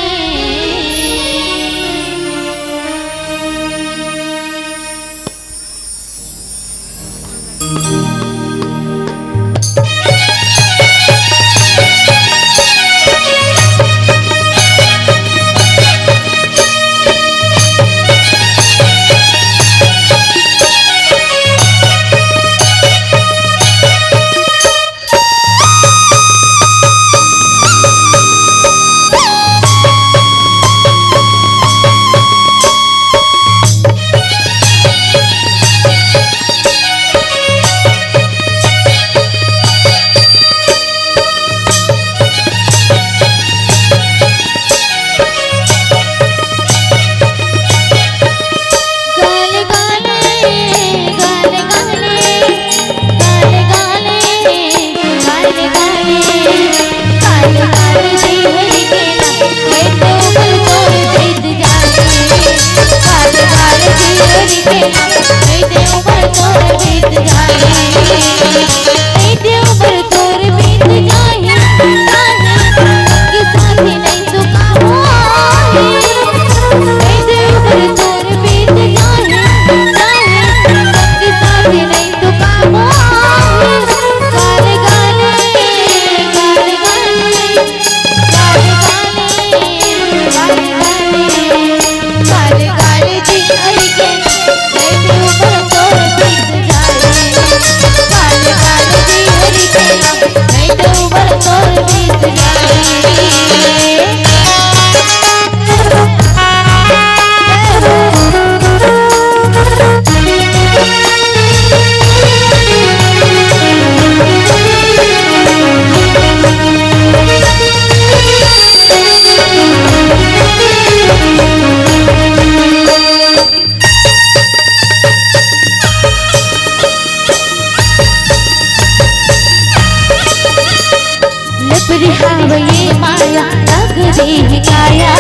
लपरिहावये माया, लग देहि काया,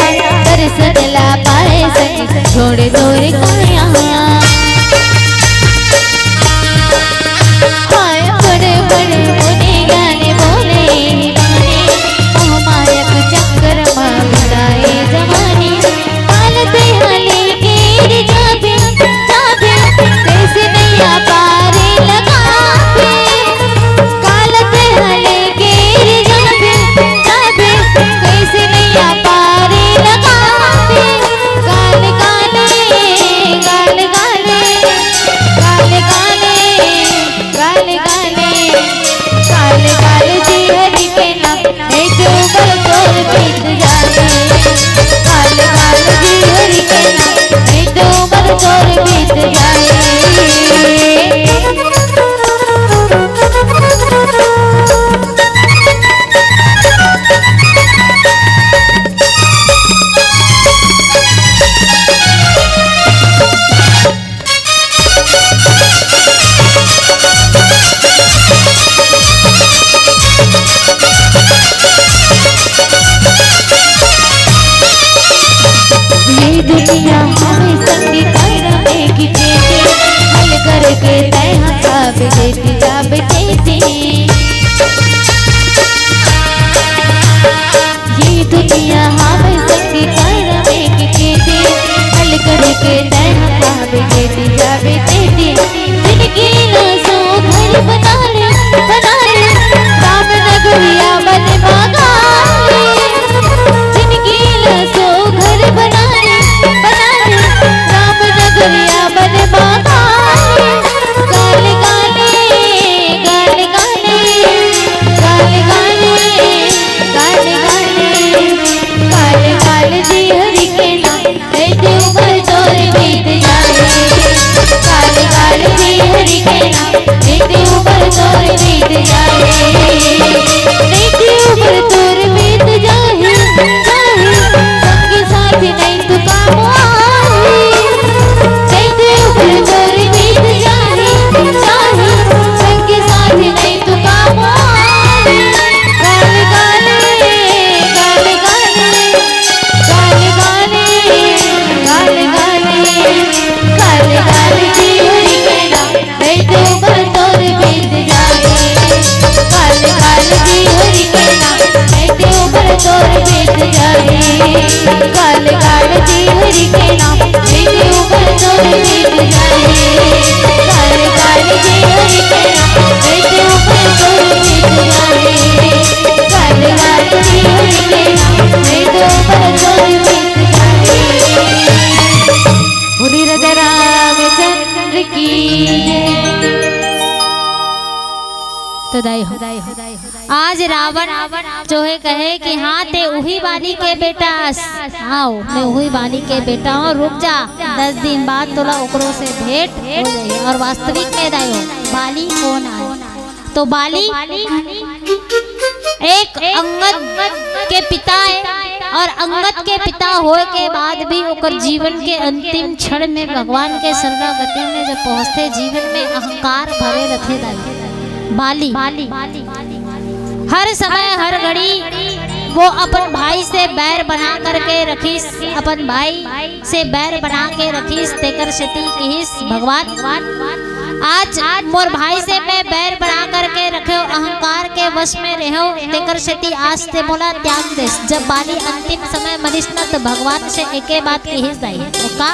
दर्शन ला पाए संग, छोड़ तोर काया। हाय बड़ बड़ मुनि ज्ञानी बोले ही माने, मोह माया के चक्कर मा भिड़ाए जवानी। काल ते हले गिर जाबे, जाबे, कैसे नैया पारे लगाबे। काल ते हले गिर जाबे, जाबे, कैसे नैया पारे लगाबे। गाल गाले, गाल गाले, गाल गाले, गाल गाले, गाल गाल जी हरि के नाम, नहीं तो उम्र तोर बीत जाए। गाल गाल जी हरि के नाम, नहीं तो उम्र तोर बीत जाए। ये दुनिया हमें संग करने की चेते, हल करके तय हसाब देती जाब देती। ये दुनिया हमें संग करने की चेते, हल करके तय हसाब देती जाब देती। जिनकी ना सो घर बना ले, बना ले, राम नगरिया बन मांगा ले। जिनकी ना सो घर बना ले, बना ले, राम नगरिया बन मांगा ले। गाल गाले, गाल गाले, गाल गाले, तो दाई हो, आज रावण जो है कहे कि हाँ, ते उही बाली के बेटा अस, आओ, मैं उही बाली के बेटा हूँ, रुक जा, दस दिन बाद तोला ओकरो से भेंट हो जाही। और वास्तविक में दाई हो, बाली कौन आय? तो बाली एक अंगद के पिता है, और अंगद के पिता होए के बाद भी ओकर जीवन के अंतिम क्षण में भगवान के शरणागति में जब पहुंचथे, जीवन में अहंकार भरे रथे दाई। बाली हर समय, हर घड़ी वो अपन भाई से बैर बना करके रखिस, अपन भाई से बैर बना के रखिस, तेकर सेती किहिस भगवान, आज मोर भाई से मैं बैर बना करके रखेव, अहंकार के वश में रहेव, तेकर सेती आज ते मोला त्याग देस। जब बाली अंतिम समय मरिस न, तो भगवान से एके बात किहिस दाई, तो का?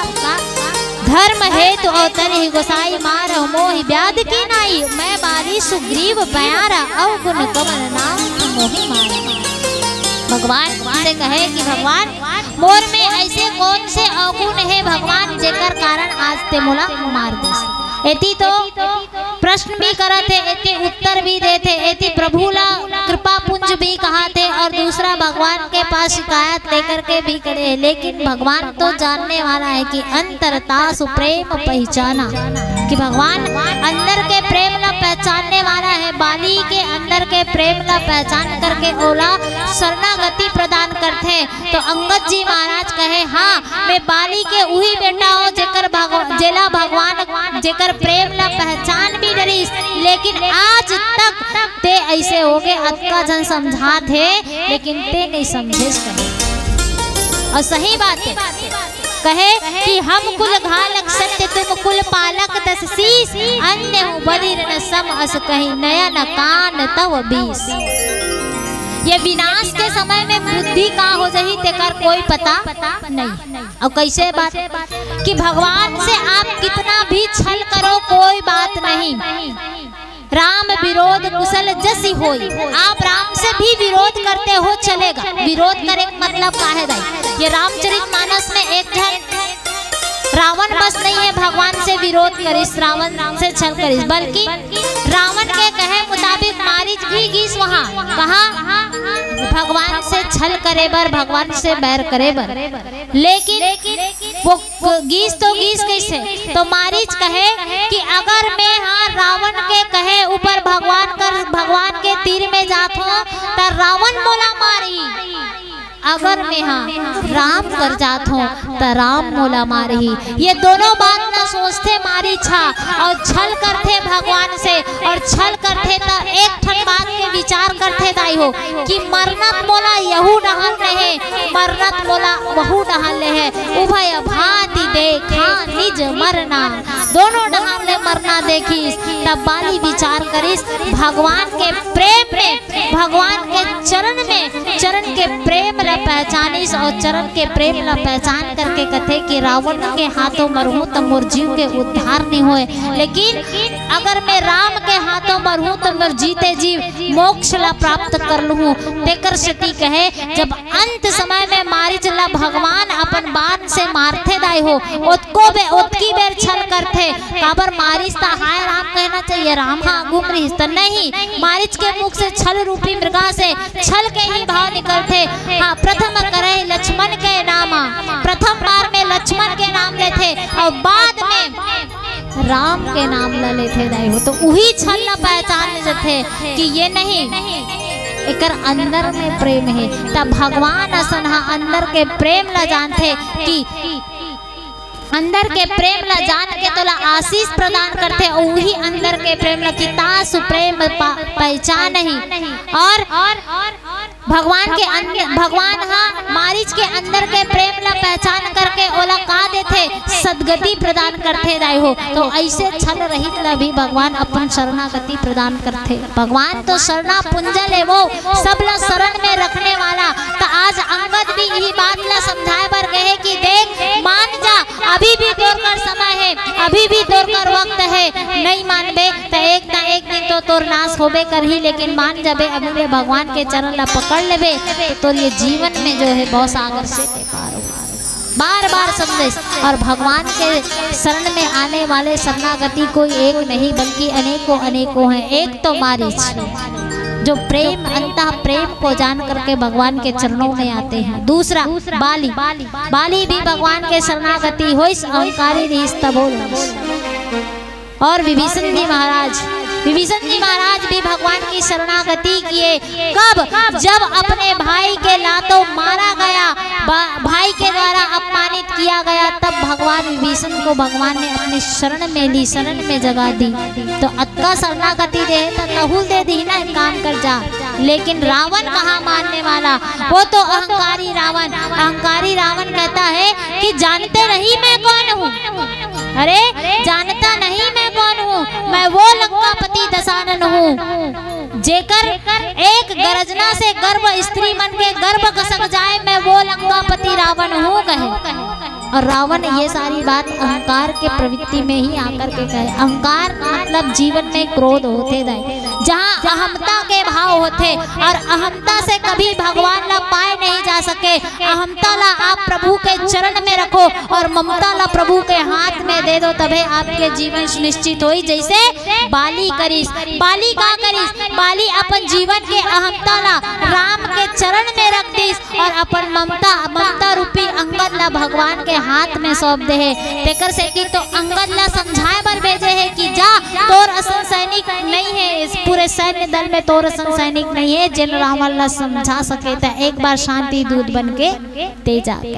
धर्म हेतु अवतरिस गोसाई मारहु मोहि ब्याध की नाई, मैं बाली सुग्रीव प्यारा, अवगुण कवन नाम मोहि मारा। भगवान से कहे कि भगवान, मोर में ऐसे कौन से अवगुण हे भगवान, जेकर कारण आज ते मोला मार देस? एती तो प्रश्न भी करत हे, एती उत्तर भी देत हे, एती प्रभु ला कृपा पुंज भी कहत हे, और दूसरा भगवान के पास शिकायत लेकर के भी खड़े हे। लेकिन भगवान तो जानने वाला है कि अंतरता सु प्रेम पहचाना, कि भगवान अंदर के प्रेम ला पहचानने वाला है। बाली के अंदर के प्रेम ला पहचान करके ओला शरणागति प्रदान करथे। तो अंगद जी महाराज कहे, हाँ, मैं बाली के उही बेटा हूँ, जेकर भगव-, जेला भगवान, जेकर प्रेम ला पहचान भी डरिस, लेकिन आज तक ते ऐसे होगे, अतका झन समझात हे, लेकिन ते नहीं समझेस कहे। और सही बात है, कहे कि हम कुल घालक सत्य तुम कुल पालक दस शीश, अन्य हूँ बधिर न सम अस कही नयन कान तव बीस। ये विनाश के समय में बुद्धि का हो जाही, तेकर कोई पता नहीं। और कैसे बात कि भगवान से आप कितना भी छल करो, कोई बात नहीं। राम विरोध कुशल जसि होई। आप राम से भी विरोध करते हो, चलेगा। विरोध करे के मतलब का है दाई? ये रामचरित मानस में एक झन रावण बस नहीं है भगवान से विरोध करिस, रावण से छल करिस, बल्कि रावण के कहे मुताबिक मारिच भी गीस वहाँ। कहाँ? भगवान से छल करे बर, भगवान से बैर करे बर। लेकिन वो गीस तो गीस कैसे? तो मारिच कहे कि अगर मैं हा रावण के कहे ऊपर भगवान कर, भगवान के तीर में जात हो, त रावण मोला मारही। अगर मैं हा राम कर जात हो, त राम मोला मारही। ये दोनों बात न सोचथे मारिच हा, और छल करथे भगवान से, और छल करथे त एक ठन बात के विचार करथे दाई हो कि मरना त मोला यहू डहान नहीं, मरना त मोला वहू डहान ले है। उभय भांति देखा निज मरना, दोनों डहान ले मरना देखिस। तब बाली विचार करिस, भगवान के प्रेम में, भगवान के चरण में, चरण के प्रेम ला पहचानिस, और चरण के प्रेम ला पहचान करके कथे कि रावण के हाथों मरहूं त मोर जीव के उद्धार नहीं होए, लेकिन अगर मैं राम के हाथों मरहूं त मोर जीते जीव मोक्ष ला प्राप्त कर लूं। तेकर सेती कहे, जब अंत समय में मारिच ला भगवान अपन बाण से मारथे दाई हो, ओतको बे-, ओतकी बेर छल करथे। काबर मारिच त हाय राम कहना चाहिए, राम हा आगू म रिहिस त नहीं, मारिच के मुख से छल रूपी मृगा से छल के ही भाव निकलथे। हाँ, प्रथम करे लक्ष्मण के नाम, प्रथम बार में लक्ष्मण के नाम लेथे और बाद में राम के नाम ला लेथे दाई हो, तो उही छल ला पहचान जथे कि ये नहीं, एकर अंदर में प्रेम हे। तब भगवान असन हा अंदर के प्रेम ला जानथे कि अंदर के प्रेम ला जान के तोला आशीष प्रदान करथे, उही अंदर के प्रेम ला कि तासु प्रेम प-, पहचान ही। और भगवान के अंदर, भगवान हा मारिच के अंदर के प्रेम ला पहचान करके ओला का देथे? सदगति प्रदान करथे दाई हो। तो ऐसे छल रहित ला भी भगवान अपन शरणागति प्रदान करथे। भगवान तो शरणा पुंजल हे, वो सब ला शरण में रखने वाला। त आज अंगद भी यही बात ला समझाए बर गए कि देख, मान जा, अभी भी तोर कर समय हे, अभी भी तोर कर वक्त हे, नहीं मानबे त एक ना एक दिन तो तोर नाश होबे करही, लेकिन मान जाबे, अभी ले भगवान के चरण ला पकड़ लेबे, तो तोर ये जीवन में जो है बहुत सागर से पार होगा। बार बार संदेश। और भगवान के शरण में आने वाले शरणागति कोई एक नहीं, बल्कि अनेकों अनेकों हैं। एक तो मारीच, जो प्रेम, अंतः प्रेम को जान करके भगवान के चरणों में आते हैं। दूसरा बाली, बाली भी भगवान के शरणागति होइस, अहंकारी रिहिस तभो रिहिस। और विभीषण जी महाराज, विभीषण जी महाराज भी भगवान की शरणागति किए। कब? जब अपने भाई के लातों मारा गया, भा-, भाई के द्वारा अपमानित किया गया, तब भगवान विभीषण को भगवान ने अपनी शरण में ली, शरण में जगा दी। तो अतका शरणागति दे हे त तहूल दे दी ना, एक काम कर जा। लेकिन रावण कहाँ मानने वाला, वो तो अहंकारी रावण। अहंकारी रावण कहता है कि जानते नहीं मैं कौन हूँ। अरे, जानता नहीं मैं कौन हूँ, मैं वो लंकापति दशानन हूँ, जेकर एक गर्जना से गर्भ, स्त्री मन के गर्भ खसक जाए, मैं वो लंकापति रावण हूँ, कहे। और रावण ये सारी बात अहंकार के प्रवृत्ति में ही आकर के कहे। अहंकार मतलब जीवन में क्रोध होथे दाई, जहाँ अहमता के भाव होथे, और अहमता से कभी भगवान ला पाए नहीं जा सके। अहमता ला आप प्रभु के चरण में रखो और ममता ला प्रभु के हाथ में दे दो, तभे आपके जीवन सुनिश्चित होई। जैसे बाली करिस, बाली का करिस? बाली अपन जीवन के अहमता ला राम के चरण में रख दिस और अपन ममता, ममता रूपी अंगद ला भगवान के हाथ में सौंप दे हे। तेकर सेती तो अंगद ला समझाए बर भेजे हे कि जा, तोर असन सैनिक नहीं है, इस पूरे सैन्य दल में तोर असन सैनिक नहीं है, जेन रावण ला समझा सके, त एक बार शांति दूत बन के ते जाके।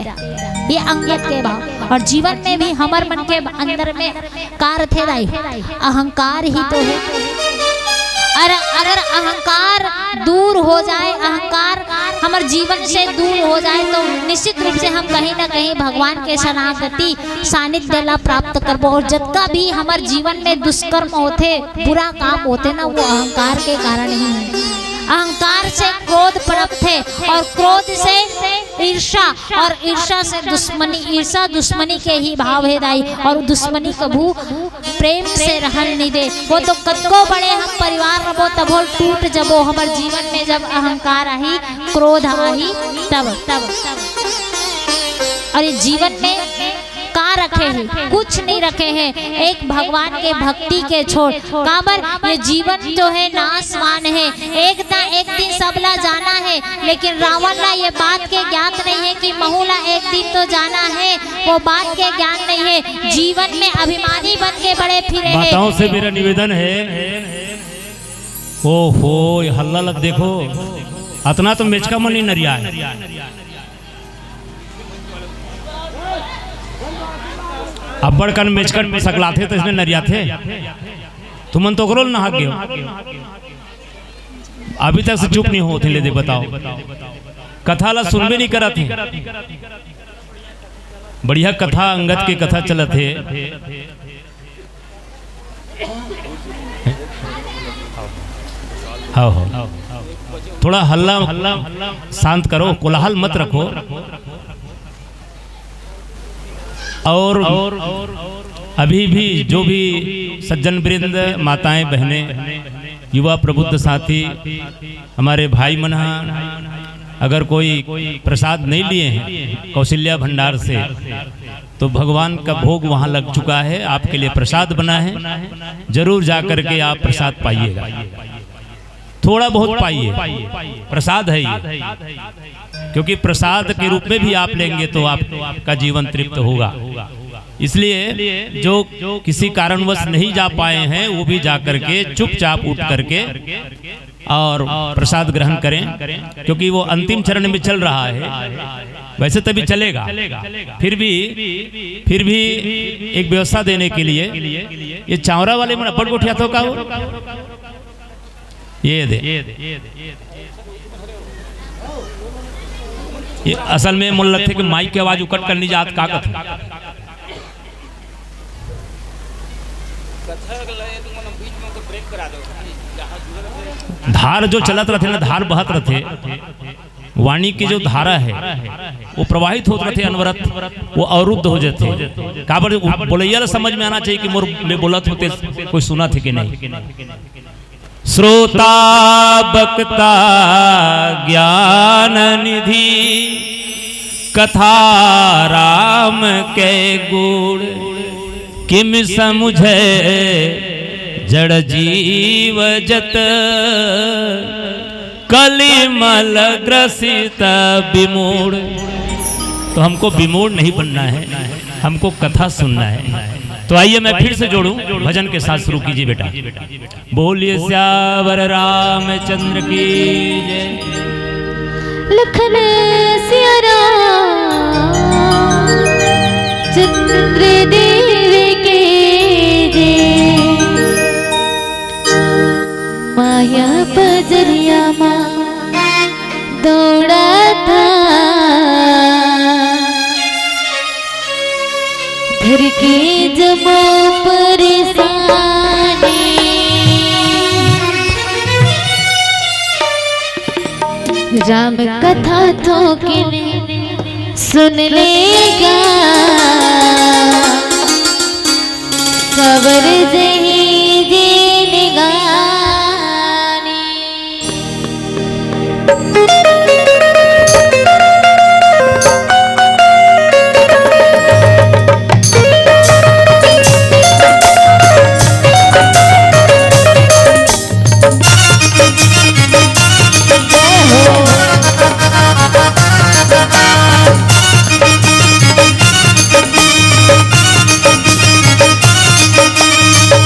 ये अंगद के भाव। और जीवन में भी हमर मन के अंदर में का रथे दाई? अहंकार ही तो है। और अगर अहंकार दूर हो जाए, अहंकार हमर जीवन से दूर हो जाए, तो निश्चित रूप से हम कहीं ना कहीं भगवान के शरणागति, सानिध्य ला प्राप्त करबो। और जतका भी हमर जीवन में दुष्कर्म होथे, बुरा काम होथे ना, वो अहंकार के कारण ही है। अहंकार से क्रोध पनपथे और क्रोध से ईर्ष्या, और ईर्ष्या से दुश्मनी, ईर्ष्या दुश्मनी के ही भाव हे दाई। और दुश्मनी कभू प्रेम से रहन नहीं दे। वो तो कतको बड़े हम परिवार रबो, तभो टूट जबो। हमर जीवन में जब अहंकार आही, क्रोध आही, तब, तब। और ये जीवन में का रखे हे? कुछ नहीं रखे हे। एक भगवान के भक्ति के छोड़, काबर ये जीवन जो है नाशवान है। एक ना एक दिन सबला जाना है, लेकिन रावण ला ये बात के ज्ञात नहीं है कि महू ला एक दिन तो जाना है। वो बात के ज्ञान नहीं है। जीवन में अभिमानी बन के बड़े फिरे हैं। माताओं से मेरा निवेदन है, ओहो, ये हल्ला लग देखो, अतना तो मेचका मन नहीं नरिया है। अब्बड़ कन मेचकन सकलाथे त इसने नरियाथे। तुमन तो ओकरो ल नहाक गेव। अभी तक से चुप नहीं होत हे, ले दे बताओ। कथा ला सुनबे नहीं करत हे। बढ़िया कथा, अंगद के कथा चलत हे। हाँ, हाँ। थोड़ा हल्ला, हल्ला शांत करो, कोलाहल मत रखो। और अभी भी जो भी सज्जन वृंद, माताएं, बहनें, युवा प्रबुद्ध साथी, हमारे भाई मन हा, अगर कोई प्रसाद नहीं लिए हैं कौशल्या भंडार से, तो भगवान का भोग वहाँ लग चुका है, आपके लिए प्रसाद बना है, जरूर जा करके आप प्रसाद पाइएगा। थोड़ा बहुत पाइए, प्रसाद है ये, क्योंकि प्रसाद के रूप में भी आप लेंगे तो आपका जीवन तृप्त होगा। इसलिए जो किसी कारणवश नहीं जा पाए हैं, वो भी जा करके चुपचाप उठ करके और प्रसाद ग्रहण करें, क्योंकि वो अंतिम चरण में चल रहा है। वैसे तभी चलेगा, फिर भी, फिर भी एक व्यवस्था देने के लिए ये चावरा वाले मन अब्बड़ गोठियाथो का वो, ये दे। ये असल में मोला लगथे कि माइक के आवाज उकट कर नहीं जात, का कथे? धार जो चलत रथे ना, धार बहत रथे, वाणी की जो धारा है, वो प्रवाहित होत रथे अनवरत, वो अवरुद्ध हो जाथे। काबर, वो बोलैया ला समझ में आना चाहिए कि मोर, मैं बोलत हों ते कोई सुनत हे कि नहीं। श्रोता वक्ता ज्ञान निधि, कथा राम के गुण, किम समुझे जड़ जीव जत, कलिमल ग्रसित विमूढ़। तो हमको विमूढ़ नहीं बनना है, हमको कथा सुनना है। तो आइए, मैं फिर से जोड़ूं, भजन के साथ शुरू कीजिए बेटा। बोलिए सियावर रामचंद्र की जय। लखन सिया राम चंद्र देव के जय। माया पजरिया मा दौड़ा था घर के जम्मो परेशानी। राम कथा थोकिन सुन लेगा, सबर जही जिनगानी।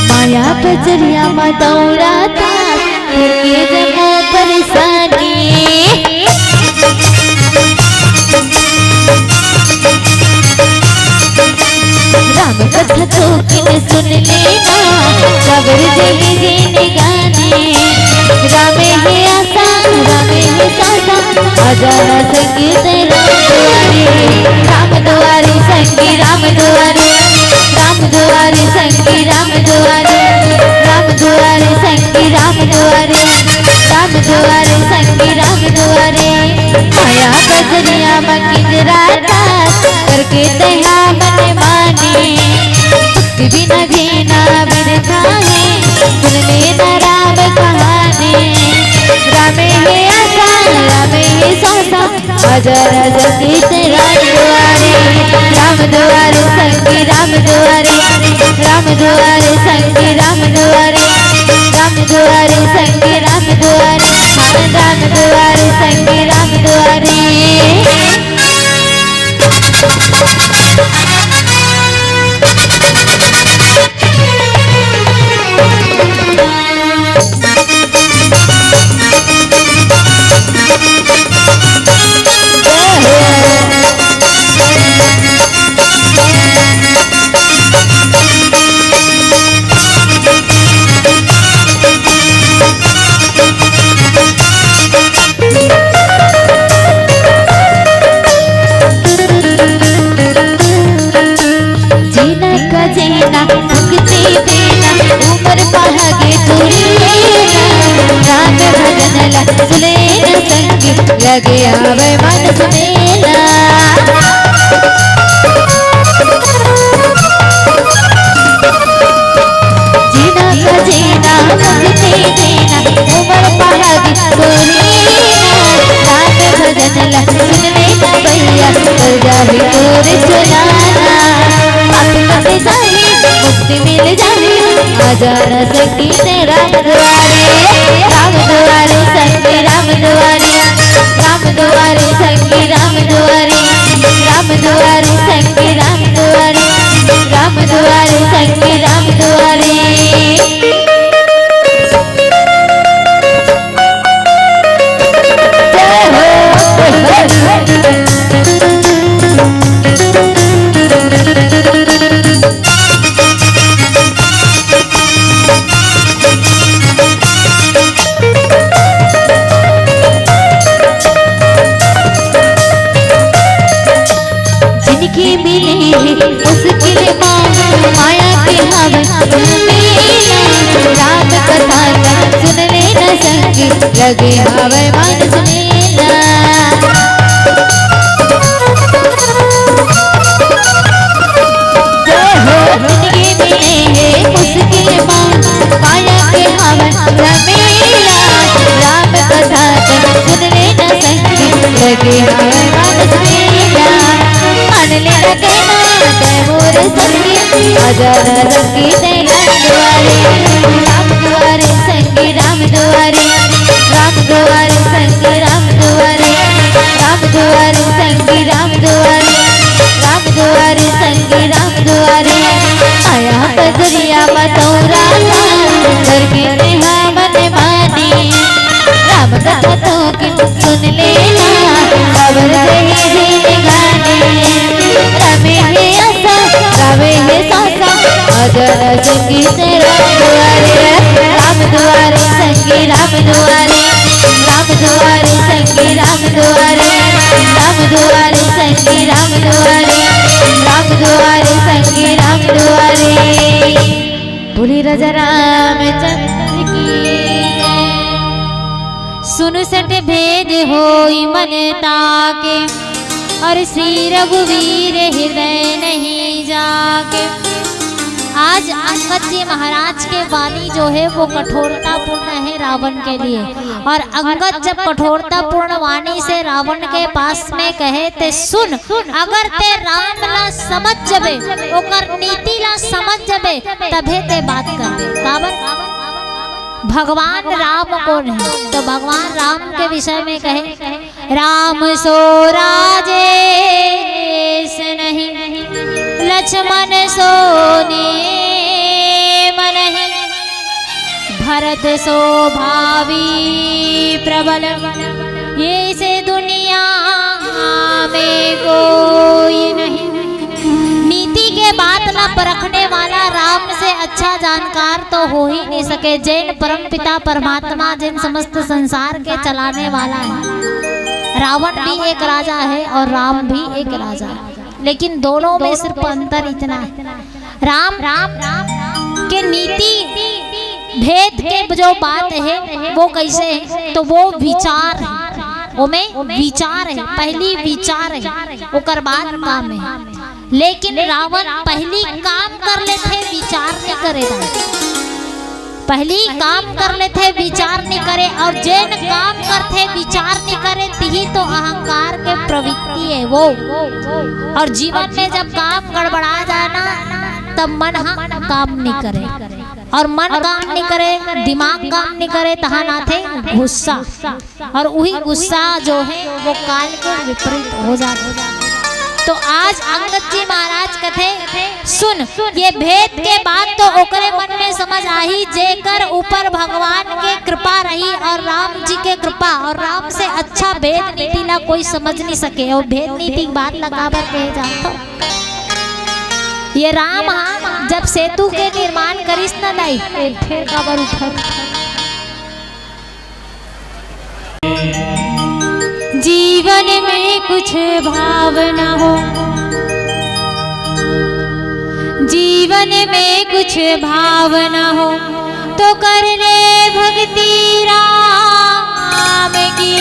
माया पजरिया मा दौड़ा था, ये जम्मो परेशानी। राम कथा थोकिन सुन लेना, सबर जही जिनगानी। राम हे आसा, राम हे सासा, आजा ना संगी तेरा दुआरे। राम दुआरे संगी राम दुआरे, राम दुआरे संगी राम दुआरे, राम दुआरे संगी राम दुआरे, राम दुआरे संगी राम दुआरे। माया पजरिया मा किंजरा था, करके तैहा मन मानी। भक्ति बिना जीना बिरथा है, सुन लेना राम कहानी। राम हे आसा, राम हे सासा, आजा राजा सीत राम दुआरे। राम दुआरे संगी राम दुआरे, राम दुआरे संगी राम दुआरे, राम दुआरे संगी राम दुआरे, राम दुआरे संगी राम दुआरे। जीना का जीना, भक्ति देना, उमर पहागे पूरी लेना। राम भजन ला सुने न संगी, लगे आवे मन सुनेला। जीना का जीना, भक्ति देना, उमर पहागे पूरी लेना। राम भजन ला सुन लेना भैया, पड़ जाही तोर चुलाना। पाप कट जाही, मुक्ति मिल जाही, आजा ना संगी तें राम दुआरे। राम दुआरे संगी राम दुआरे, राम दुआरे संगी राम दुआरे, राम दुआरे संगी राम दुआरे, राम दुआरे संगी राम दुआरे। जिनके मिले हे मुश्किल मा, माया के हवे मेला। राम कथा ला सुन लेना संगी, लगे हवे मन सुनेला। जय हो। जिनके मिले हे मुश्किल मा, माया के हवे मेला। राम कथा ला सुन लेना संगी, लगे हवे मन सुनेला। जरा रखी दे राम दुआरे, राम दुआरे संगी राम दुआरे, राम दुआरे संगी राम दुआरे, राम दुआरे संगी राम दुआरे, राम दुआरे संगी राम दुआरे। आया कजरिया मतौरा ला, करके नेहा मन मानी। राम कथा तो किन सुन लेना, बाबर रहे जिंदगानी। रमे हे आसा, गावे हे सासा, अजर संगीत राम दुआरे, राम दुआरे संगी राम दुआरे, राम दुआरे संगी राम दुआरे, राम दुआरे संगी राम दुआरे, राम दुआरे संगी राम दुआरे। बोली राजा रामचंद्र की। सुन सठ भेद होई मन ताके, और श्री रघुवीर हृदय नहीं जाके। आज अंगद जी महाराज के वाणी जो है वो कठोरतापूर्ण है रावण के लिए। और अंगद जब कठोरतापूर्ण वाणी से रावण के पास में कहे, ते सुन, अगर ते राम ला समझ जबे, ओकर नीति ला समझ जबे, तभे ते बात करबे। काबर? भगवान राम कोन है? तो भगवान राम के विषय में कहे, राम सो राजेश नहीं, लक्ष्मण सो नेम नहीं, भरत सो भावी प्रबल, ये से दुनिया में कोई नहीं। नीति के बात ला परखने वाला राम से अच्छा जानकार तो हो ही नहीं सके। जैन परम पिता परमात्मा, जैन समस्त संसार के चलाने वाला है। रावण भी एक राजा है और राम भी एक राजा है, लेकिन दोनों में सिर्फ अंतर इतना है, राम, राम के नीति भेद के जो बात है वो कैसे है, तो वो विचार है, ओमे विचार है, पहली विचार है, ओकर बाद काम है। लेकिन रावण पहली काम कर लेथे, विचार नहीं करे। पहली काम कर लेथे, विचार नहीं करे, और जेन काम करथे, विचार नहीं करे, तिही तो अहंकार के प्रवृत्ति है वो। और जीवन में जब काम गड़बड़ा जाए ना, तब मन हा काम नहीं करे, और मन काम नहीं करे, दिमाग काम नहीं करे, तहान आथे गुस्सा। और वही गुस्सा जो है वो काल के विपरीत हो जाता है। तो आज अंगद जी महाराज कथे, सुन, ये भेद के बात तो ओकरे मन में समझ आही, जेकर ऊपर भगवान के कृपा रही और राम जी के कृपा, और राम से अच्छा भेद नीति ला कोई समझ नहीं सके। और भेद नीति की बात ला काबर कहे जात हो? ये राम हा जब सेतु के निर्माण करिस न दाई, ए, फेर काबर उठत? जीवन में कुछ भावना हो, जीवन में कुछ भावना हो, तो कर ले भक्ति राम की।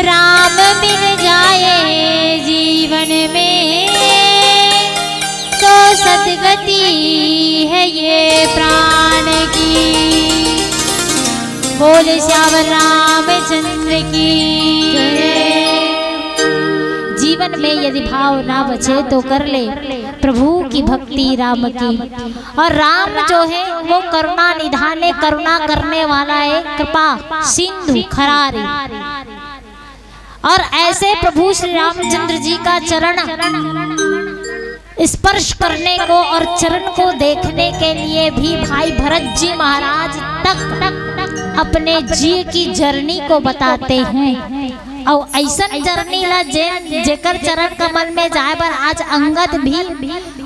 राम मिल जाए जीवन में, तो सदगति है ये प्राण की। बोल सियावर रामचंद्र की। जीवन में यदि भाव ना बचे तो कर ले प्रभु की भक्ति राम की। और राम जो है वो करुणा निधान है, करुणा करने वाला है, कृपा सिंधु खरारी। और ऐसे प्रभु श्री रामचंद्र जी का चरण स्पर्श करने को और चरण को देखने के लिए भी भाई भरत जी महाराज तक अपने जी की जर्नी को बताते हैं। और ऐसन जर्नी ला जे, जेकर चरण कमल में जाए बर आज अंगद भी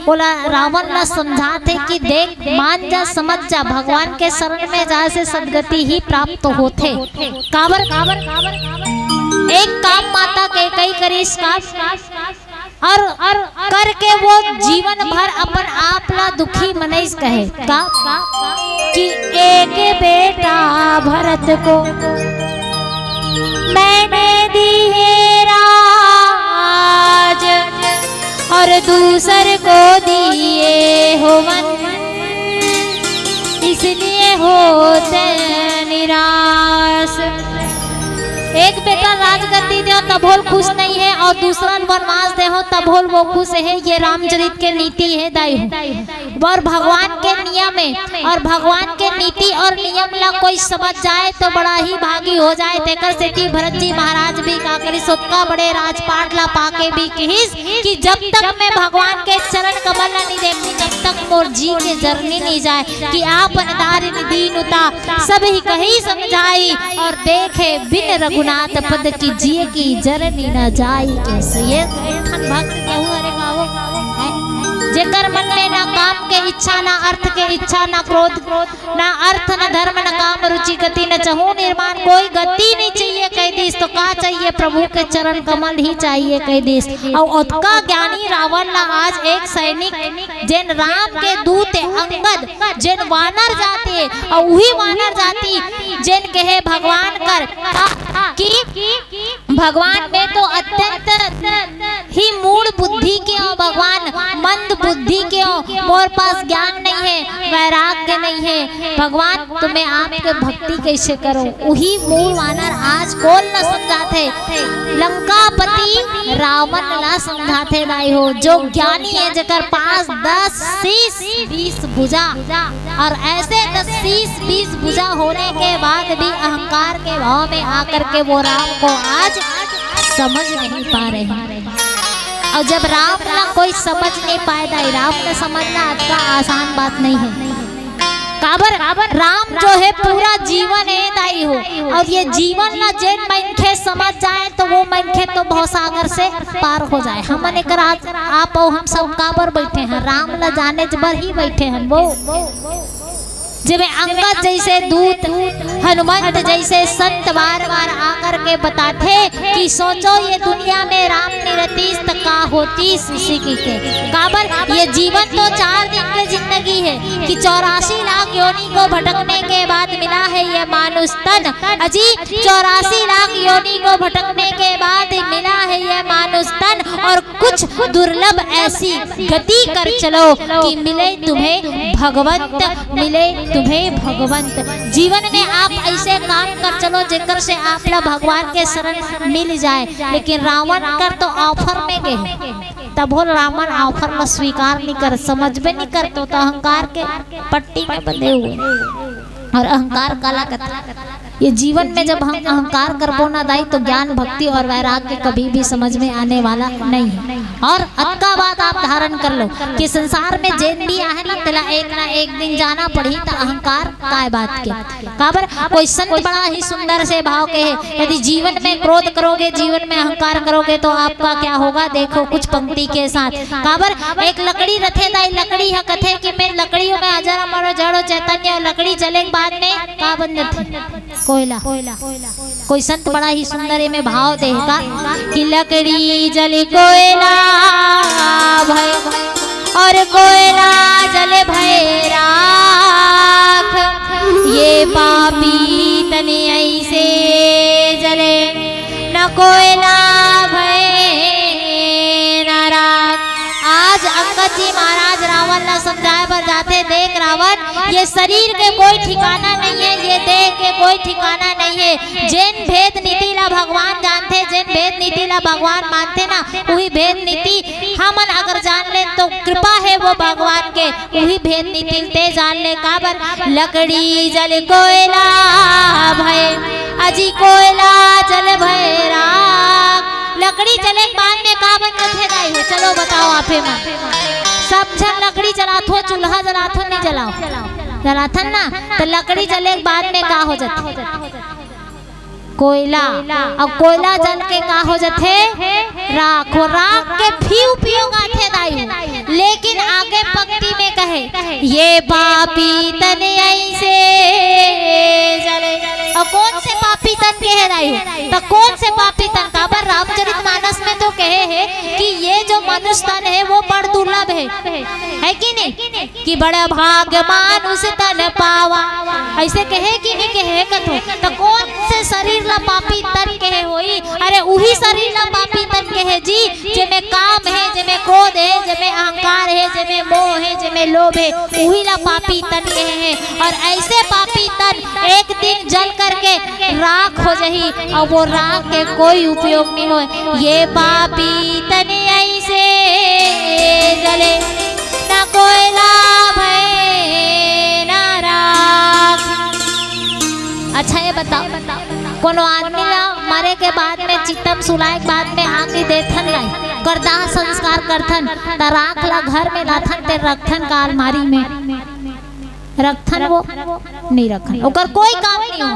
ओला रावण ला समझात हे कि देख, मान जा, समझ जा, भगवान के शरण में जाए से सदगति ही प्राप्त होथे। काबर, काबर, काबर, काबर? एक काम माता कैकई करिस का, और, और करके वो जीवन भर अपन आप ला दुखी मनइस कहे का, कि एक बेटा भरत को मैंने दिए राज और दूसर को दिए हो वन, इसलिए होते निराश। एक बेटा राजगद्दी दे और तभो ल खुश नहीं हे और दूसरा ल वनवास दे हो तभो ल वो खुश हे। ये रामचरित के नीति हे दाई हो, और भगवान के नियम हे, और भगवान के नीति और नियम ला कोई समझ जाए तो बड़ा ही भागी हो जाए। तेकर सेती भरत जी महाराज भी का करिस, ओतका बड़े राजपाट ला पाके भी कहिस कि जब तक मैं भगवान के चरण कमल ला नहीं देखती, तब तक मोर जी के जरनी नहीं जाए। कि आपन दारिन दीनुता सब ही कही समझाई, और देखे बिन रघुनाथ पद की जिय की जरनी न जाई। कैसे ये ठन भक्त कहू, अरे बाबू, हैं? जेकर मन में ना काम के इच्छा, ना अर्थ के इच्छा, ना क्रोध, ना अर्थ, ना धर्म, ना काम, रुचि, गति, न चहु निर्माण, कोई गति नहीं चाहिए कह दिस, तो का चाहिए? प्रभु के चरण कमल ही चाहिए कह दिस। और ओतका ज्ञानी रावण ला आज एक सैनिक, जेन राम के दूत हे अंगद, जेन वानर जाति हे, और वही वानर जाति जेन कहे भगवान कर कि भगवान मैं तो अत्यंत ही मूढ़ बुद्धि के हो, भगवान मंद बुद्धि के हो, मोर पास ज्ञान नहीं हे, वैराग्य नहीं हे, भगवान तो मैं आपके भक्ति कैसे करूं? वही मूल वानर आज कोन ला समझाथे? लंकापति रावण ला समझाथे दाई हो, जो ज्ञानी हे, जेकर पास दस शीश बीस भुजा, और ऐसे दस शीश बीस भुजा होने के बाद भी अहंकार के भाव में आकर के वो राम को आज समझ नहीं पा रहे हैं। और जब राम ला कोई समझ नहीं पाए दाई, राम ला समझना अतका आसान बात नहीं हे। काबर, राम जो हे पूरा जीवन हे दाई हो, और ये जीवन ला जेन मनखे समझ जाए तो वो मनखे तो भवसागर से पार हो जाए। हमन एकर आज आप अउ हम सब काबर बैठे हन? राम ला जानेच बर ही बैठे हन वो। जेमे अंगद जैसे दूत, हनुमंत जैसे संत बार बार आकर के बताथे कि सोचो ये दुनिया में राम नहीं रहतीस त का होतीस, इसी की के। काबर ये जीवन तो चार दिन के जिंदगी हे कि चौरासी लाख योनि को भटकने के बाद मिला है ये मानुष तन। अजी, चौरासी लाख योनि को भटकने के बाद मिला है ये मानुष तन, और कुछ दुर्लभ ऐसी गति कर चलो कि मिले तुम्हें भगवंत, मिले तुम्हें भगवंत। जीवन में आप ऐसे काम कर चलो जेकर से आप ला भगवान के शरण मिल जाए। लेकिन रावण कर तो offer में गे, तभो रावण offer ला स्वीकार नहीं कर, समझबे नहीं कर, तो, तो अहंकार के पट्टी में बंधे हुए। और अहंकार काला कथे? ये जीवन में जब हम अहंकार करबो ना दाई, तो ज्ञान, भक्ति और वैराग्य कभी भी समझ में आने वाला नहीं है। और अतका बात आप धारण कर लो कि संसार में जेन भी आहे ना, तेला एक ना एक दिन जाना पड़ही, त अहंकार काय बात के। काबर? कोई संत बड़ा ही सुंदर से भाव के हे, यदि जीवन में क्रोध करोगे, जीवन में अहंकार करोगे, तो आपका क्या होगा? देखो कुछ पंक्ति के साथ। काबर? एक लकड़ी रथे दाई, लकड़ी ह कथे कि मैं लकड़ियों में अजर अमर हो, जड़ हो, चैतन्य हो। लकड़ी जले के बाद में का बन जाथे? कोयला। कोई संत बड़ा ही सुंदर एमे भाव दे हे का कि लकड़ी जल कोयला भय और कोयला जल भय राख, ये पापी तन ऐसे जले, न कोयला भय न राख। आज अंगद जी महाराज रावण ला समझाए बर जाथे, देख रावण, ये शरीर के कोई ठिकाना नहीं है, ये देह के कोई ठिकाना नहीं है। जेन भेद नीति ला भगवान जानथे, जेन भेद नीति ला भगवान मानथे ना, वही भेद नीति हमन अगर जान लेन तो कृपा है वो भगवान के, वही भेद नीति ते जान ले। काबर? लकड़ी जल कोयला भय, अजी कोयला जल भय राख। लकड़ी जले के बाद में का बन जाथे दाई हो? चलो बताओ आपे मन। सब झन लकड़ी जलाथो, चूल्हा जलाथो, नहीं जलाओ? जलाथन ना। तो लकड़ी जले के बाद में का हो जाथे? कोयला। अब कोयला जल के का हो जाथे? राख। वो राख के फिर उपयोग आथे दाई हो। लेकिन आगे पंक्ति में कहे, ये पापी तन ऐसे जले। और कौन से पापी तन के हे दाई हो? तो कौन से पापी तन? काबर रामचरित मानस में तो कहे हे कि ये जो मनुष्य तन है वो बड़ दुर्लभ है, है कि नहीं? कि बड़ा भाग मानुष तन पावा, ऐसे कहे कि नहीं कहे कथो? तो कौन से शरीर ला पापी तन कहे होई? अरे उही शरीर ला पापी तन कहे जी, जेमे काम हे, जेमे क्रोध हे, जेमे अहंकार हे, जेमे मोह हे, जेमे लोभ हे, उही ला पापी तन कहे हे। और ऐसे पापी तन एक दिन जल करके राख हो जाही, और वो राख के कोई उपयोग नहीं होय। ये पापी तन ऐसे जले, ना कोयला भय ना राख। अच्छा, ये बताओ, कोनो आदमी ला मरे के बाद में, चिता म सुलाए के बाद में आग देथन, लाई करदाह संस्कार करथन, त राख ला घर में लाथन, ते रखथन का अलमारी में? रखथन वो? नहीं रखन। ओकर कोई काम नहीं हो,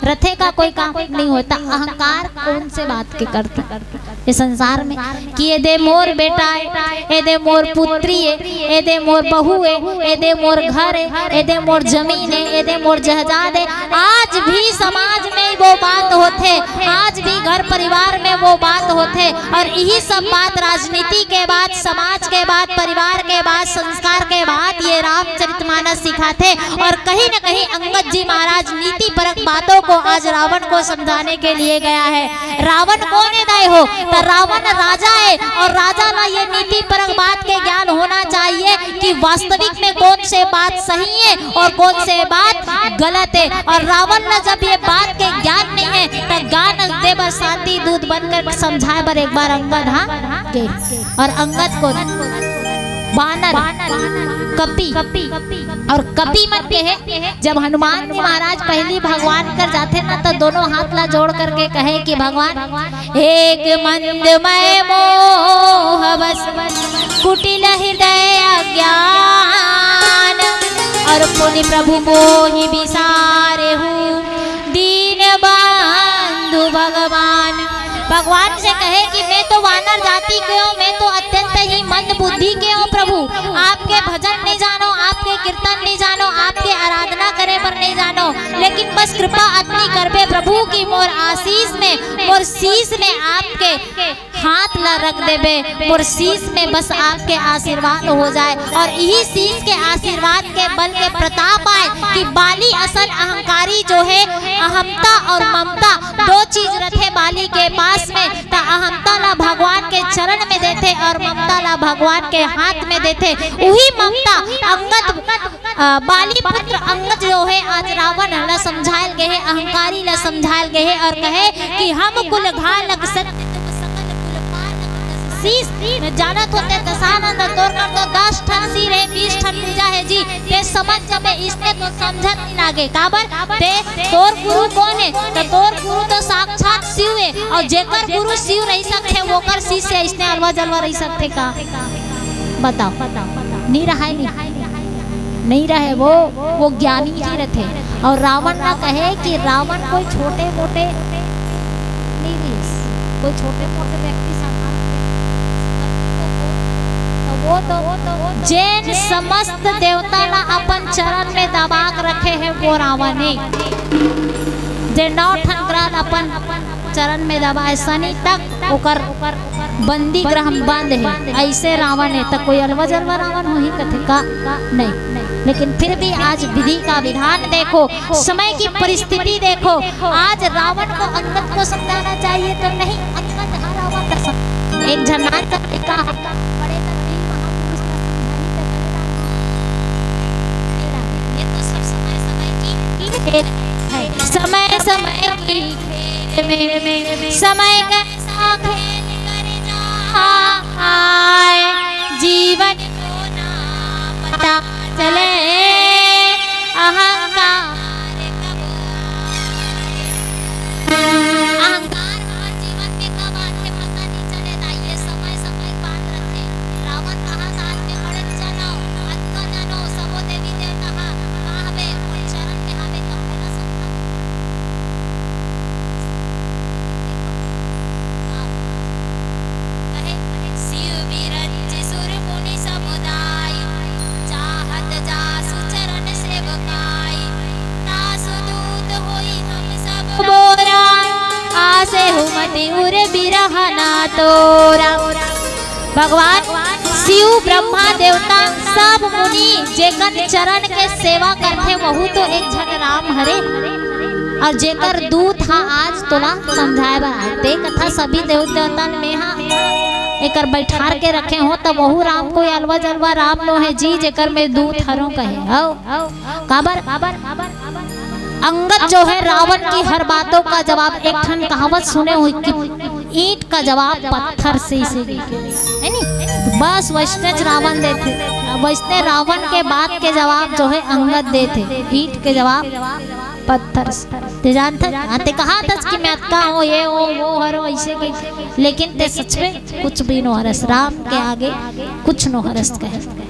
रथे का कोई काम नहीं होता। अहंकार कौन से बात के करता ये संसार में, कि ये दे मोर बेटा हे, ये दे मोर पुत्री हे, ये दे मोर बहू हे, ये दे मोर घर हे, ये दे मोर जमीन हे, ये दे मोर जहजाद हे। आज भी समाज में वो बात होथे, आज भी घर परिवार में वो बात होथे। और यही सब बात, राजनीति के बात, समाज के बात, परिवार के बात, संस्कार के बात ये रामचरितमानस सिखाथे। और कहीं न कहीं अंगद जी महाराज नीति परक बातों को आज रावण को समझाने के लिए गया है। रावण कौन हे दाई हो? त रावण राजा हे, और राजा ला ये नीति परक बात के ज्ञान होना चाहिए कि वास्तविक में कौन से बात सही हे और कौन से बात गलत हे। और रावण ला जब ये बात के ज्ञान नहीं हे, त ज्ञान दे बर सारथी दूत बनकर समझाए बर एक बार अंगद, हाँ, गे। और अंगद कौन? बानर, कपि। और कपि मन कहे, जब हनुमान जी महाराज पहली भगवान कर जाथे ना, तो दोनों हाथ ला जोड़ करके कहे कि भगवान, एक मंद मय मोह बस, कुटिल हृदय अज्ञान, और पुनि प्रभु मोहि बिसारेहु दीन बंधु भगवान। भगवान से कहे कि मैं तो वानर जाति के हूँ, मैं तो अत्यंत ही मंद बुद्धि के हूँ प्रभु, आपके भजन नहीं जानो, आपके कीर्तन नहीं जानो, आपके आराधना करे बर नहीं जानो, लेकिन बस कृपा अतनी करबे प्रभु कि मोर आशीष में, मोर शीश में आपके हाथ ला रख देबे, मोर शीश में बस आपके आशीर्वाद हो जाए। और यही शीश के आशीर्वाद के बल के प्रताप आए कि बाली असन अहंकारी जो हे, अहमता और ममता दो चीज रथे बाली के पास में, त अहमता ला भगवान के चरण में देथे और ममता ला भगवान के हाथ में देथे। उही ममता अंगद, अ, बाली पुत्र अंगद जो हे, आज रावण ला समझायल गे हे, अहंकारी ला समझायल गे हे और कहे कि हम कुल घालक सत्य तुम सकल कुल पालक दस शीश। जानत होते दशानंद, तोर कर तो दस ठन सिर हे, बीस ठन भुजा हे जी, ते समझ जबे, इसने तो समझत नहीं लागे। काबर? ते तोर गुरु कौन हे? त तोर गुरु तो साक्षात शिव हे, और जेकर गुरु शिव रही सकथे, वोकर शिष्य इसने अलवा जलवा रही सकथे का? बताओ, नहीं रहाय, नहीं, नहीं रहे वो, वो ज्ञानी ही रथे। और रावण ना कहे कि रावण कोई छोटे मोटे नहीं रहिस, कोई छोटे मोटे व्यक्ति साधारण व्यक्ति, तो वो तो, वो तो, वो तो जेन समस्त देवता ला अपन चरण में दबा के रखे हे, वो रावण हे। जे नौ ठन ग्रह ला अपन चरण में दबाए, शनि तक ओकर बंदी ग्रह में बंद हे, ऐसे रावण हे, त कोई अलवा जलवा रावण होही कथे का? नहीं। लेकिन फिर भी आज विधि का विधान देखो, समय की परिस्थिति देखो, आज रावण को अंगद को समझाना चाहिए तो नहीं, अंगद हा रावण ला सम-, एक झन नान सा लइका हा, बड़े तक भी महापुरुष ला समझाही त बड़े रावण। ये तो सब समय समय की खेल है, समय समय की खेल में समय कैसा खेल कर जाए, जीवन को ना पता चले। अहंकार कब आए, अहंकार हर जीवन में कब आथे, पता नहीं चले। दाई, ये समय समय की बात रथे। रावण कहा साथ में पड़े, चलो, अतका जानो, सबो देवी देवता हा, कहां हवे, कोई चरण में हवे, कब तेला समझा। कहे, शिव विरंच सुर मुनि समुदाय, चाहत जासु चरण सेवकाय, तासु दूत होई हम सब बोरा, आसे हुमति उर बिरह ना तोरा। भगवान शिव, ब्रह्मा, देवता, सब मुनि जेकर चरण के सेवा करथे, वहू तो एक झन राम हरे। और जेकर दूत कथा आज तोला समझाए बर आए। ते कथा सभी देव देवता में हा एकर बैठार के रखे हो, तब वहू राम कोई अलवा जलवा राम नो हे जी, जेकर में दूत हरों कहे हो। काबर? अंगद जो है रावण की हर बातों का जवाब, एक ठन कहावत सुने हो कि ईंट का जवाब पत्थर से इसे देखे, है नी? बस वैसने रावण देथे, वैसने रावण के बात के जवाब जो है अंगद देथे, ईंट के जवाब पत्थर से। ते जानत हा, ते कहा था कि मैं अतका हूँ, ये वो, वो हरो, ऐसे के, लेकिन ते सच में कुछ भी नो हरस, राम के आगे कुछ नो हरस कहे।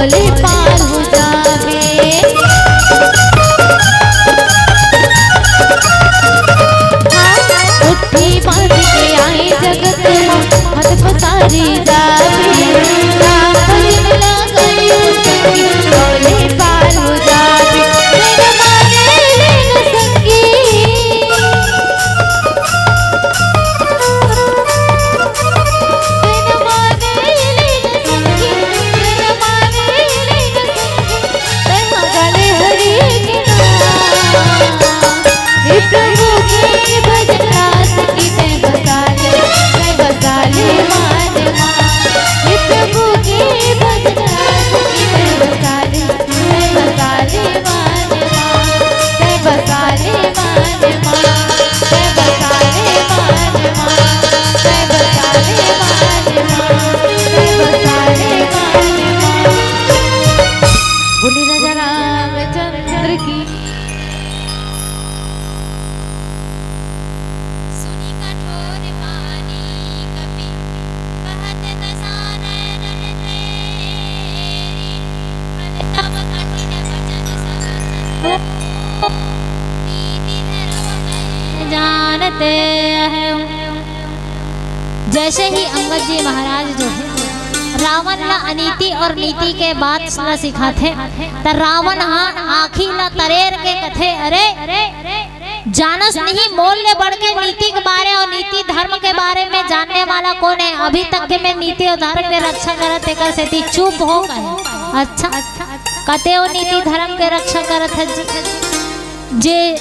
ले पार हो जावे। हाँ, मुट्ठी बांध के आए जगत में, हाथ पसारी जावे। राम भजन लगाई हो सखी, ले पार हो जावे। बिन माने लीन संगी। बोले राजा रामचंद्र की। सुनी कठोर वाणी कपि कहत दसा नयन तेरी, फल तब कठिन वचन सहु सुनि नीति धर्म में जानते हैं। जैसे ही अंगद जी महाराज जो है रावण ला अनीति और नीति के बात ला सिखाथे, त रावण हा आँखी ला तरेर के कथे, "अरे, जानस नहीं मोर ले बढ़ के नीति के बारे और नीति धर्म के बारे में जानने वाला कौन है? अभी तक के मैं नीति और धर्म के रक्षा करत, तेकर सेती चुप हो गए।" अच्छा, कते वो नीति धर्म के रक्षा करत है जी? जे,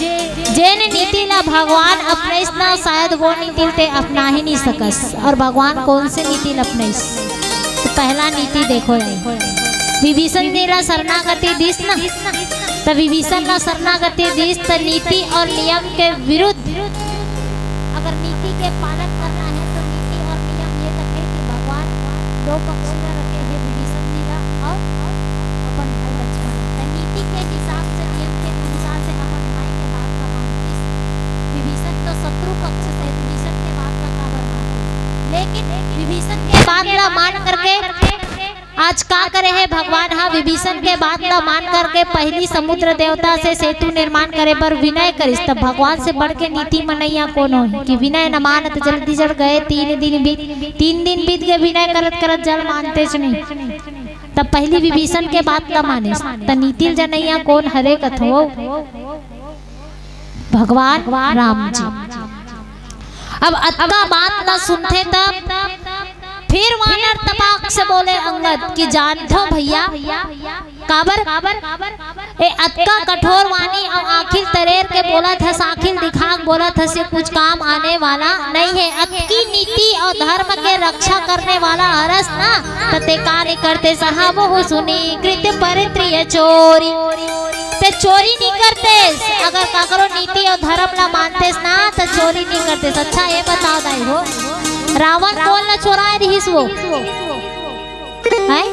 जेन नीति ला भगवान अपनाइस ना, शायद वो नीति ते अपना ही नहीं सकस। और भगवान कौन से नीति ला अपनाइस? तो पहला नीति देखो यार, विभीषण जी ला शरणागति दीस ना, त विभीषण ला शरणागति दीस, त नीति और नियम के विरुद्ध अगर नीति के पालन करना है, तो नीति और नियम ये रखे कि भगवान दो पक्ष ला रखे हैं, विभीषण जी ला और अपन भाई लक्ष्मण ला। तो नीति के हिसाब से, नियम के अनुसार से अपन भाई के बात ला मानतीस। विभीषण तो शत्रु पक्ष से, विभीषण के बात ला काबर मानतीस? लेकिन विभीषण के बात ला मान करके आज का करे हे भगवान हा, विभीषण के बात ला मान करके पहली समुद्र देवता से सेतु निर्माण करे बर विनय करिस। तब भगवान से बढ़ के नीति मनैया कौन होही कि विनय न मानत जल्दी जड़ गए, तीन दिन बीत, तीन दिन बीत गए विनय करत करत जल मानतेच नहीं। तब पहली विभीषण के बात ला मानिस, त नीति ल जनैया कौन हरे कथो? भगवान राम जी। अब अतका बात ला सुनथे तब फिर वानर तपाक से बोले अंगद कि जानथो भैया, काबर ए अतका कठोर वाणी अउ आँखी ल तरेर के बोलत हस, आँखी ल दिखा के बोलत हस, ये कुछ काम आने वाला नहीं है। अतकी नीति अउ धर्म के रक्षा करने वाला हरस ना, त ते का नहीं करते? सहबहु सुनी कृत परत्रिय चोरी। ते चोरी नहीं करते। अगर काकरो नीति अउ धर्म ला मानतेस ना, त चोरी नहीं करतेस। अच्छा, ये बताओ दाई हो, रावण कोन ला चोराए रिहिस वो? हैं?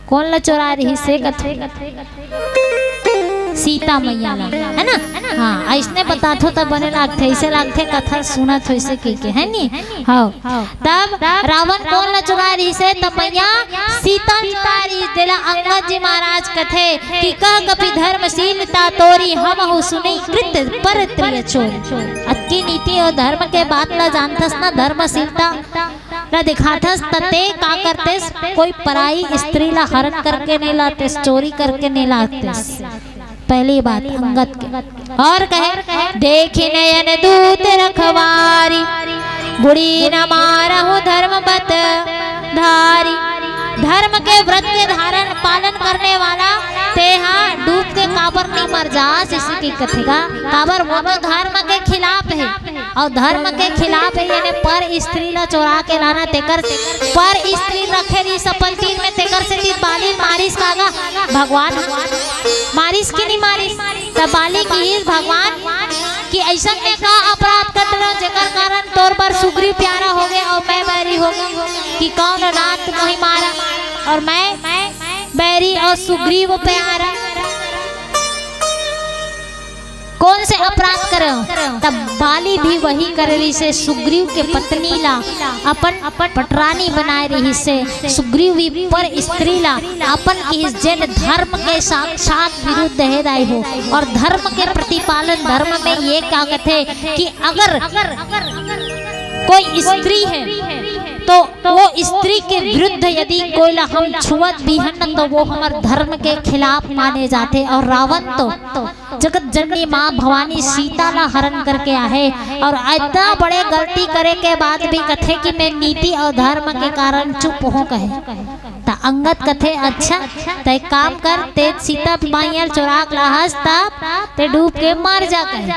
कोन ला चोराए रिहिस से कथे? सीता मैया ला, है ना? हाँ, अइसने बताथो त बने लागथे, अइसे लागथे कथा सुनत हो अइसे कहिके, है नी? हाँ। तब रावण कोन ला चुराय रिहिसे? त मैया सीता ल चुराय रिहिस। तेला अंगद जी महाराज कथे कि कह कपि धर्मशीलता तोरी, हमहु सुनी कृत परत्रिय चोरी। अतकी नीति अउ धर्म के बात ला जानथस ना, धर्मशीलता ला दिखाथस, त ते का करतेस? कोई पराई स्त्री ला हरण करके नहीं लातेस, चोरी करके नहीं लातेस। पहली बात अंगद के। और कहे, "देखि नयन दूत रखवारी, बुड़ी न मारहु धर्म बत धारी।" धर्म के व्रत के धारण पालन करने वाला तेहा डूब के काबर नहीं मर जास, इसी की कथेगा। काबर वो तो धर्म के खिलाफ है, अउ धर्म के खिलाफ है, यानी पर स्त्री ला चोरा के लाना, तेकर पर स्त्री रखे रिहिस अपन तीर में, तेकर सेती बाली मारिस कागा भगवान। मारिस कि नहीं मारिस? त बाली किहिस भगवान कि अइसन में का अपराध कर डरेंव जेकर कारण तोर बर सुग्रीव प्यारा होगे अउ मैं बैरी होगे, कि कौन नाथ मोहि मारा अउ मैं बैरी अउ सुग्रीव प्यारा। कौन से अपराध करे हो? तब बाली भी वही करे रहिसे, सुग्रीव के पत्नी ला अपन पटरानी बनाए रहिसे, सुग्रीव भी पर स्त्री ला अपन की जेन धर्म के साक्षात विरुद्ध हे दाई हो। और धर्म के प्रतिपालन, धर्म में ये का कथे कि अगर कोई स्त्री है तो वो स्त्री के विरुद्ध यदि कोई ला हम छुअत भी हन न, तो वो हमर धर्म के खिलाफ माने जाथे। और रावण तो जगत जननी माँ भवानी सीता ला हरण करके आहे और इतना बड़े गलती करे के बाद भी कथे कि मैं नीति और धर्म के कारण चुप हूँ कहे। त अंगद कथे, अच्छा, त एक काम कर, ते सीता माई ल चोरा के लाहस, तब ते डूब के मर जा कहे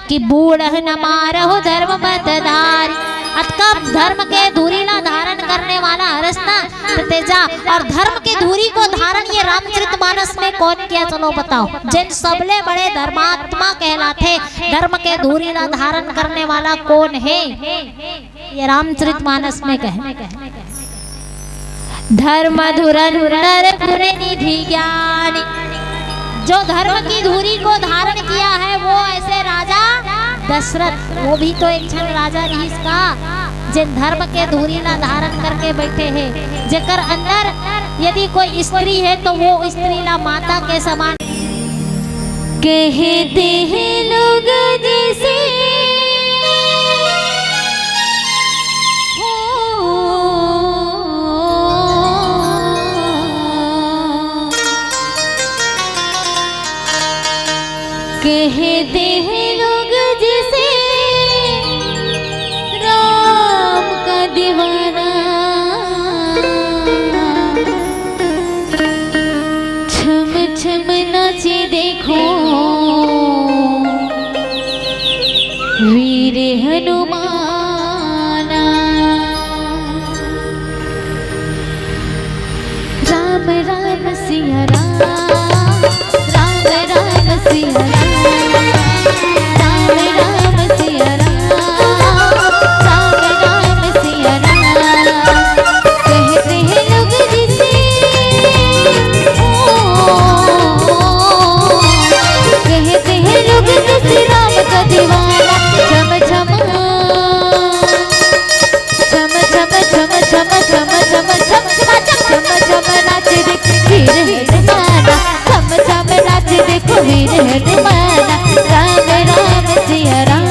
कि बूढ़ न मारहु धर्म बतधारी। अतका धर्म के धूरी ला धारण करने वाला हरस ना, त ते जा। और धर्म के धूरी को धारण ये रामचरित मानस में कौन किया, चलो बताओ। जिन सबले बड़े धर्मात्मा कहलाथे, धर्म के धूरी ला धारण करने वाला कौन है? ये रामचरित मानस में कहे, धर्म धुरंधर गुण निधि ज्ञानी। जो धर्म की धूरी को धारण किया है वो ऐसे राजा दशरथ, वो भी तो एक क्षण राजा रहिस का, जिन धर्म के धूरी ला धारण करके बैठे हैं, जेकर अंदर यदि कोई स्त्री है तो वो स्त्री ला माता के समान। कहते हैं लोग जैसे हो, कहते हैं लोग जैसे राम का दीवाना। छम छम नाचे देखो वीर हनुमाना। राम राम सिया राम, राम राम सिया राम, राम राम सिया राम, राम राम सिया राम। कहते हैं लोग जिसे, ओ, कहते हैं लोग जिसे राम का दीवाना। छम छम, छम छम, छम छम, छम छम, छम छम, छम छम, छम छम नाच रे वीर हनुमाना। छम छम नाच देखो वीर हनुमाना। राम राम सिया राम,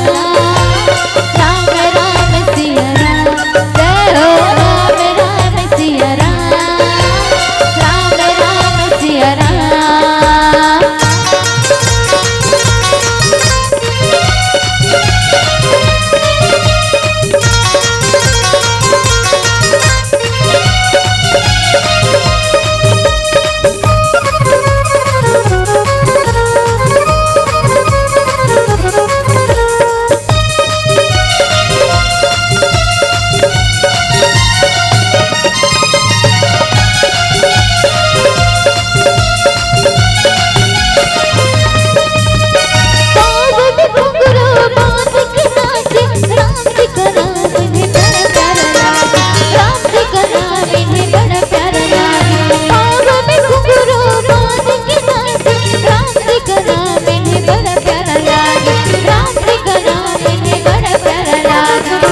राम राम सिया राम। जय हो राम राम सिया राम, राम राम सिया राम।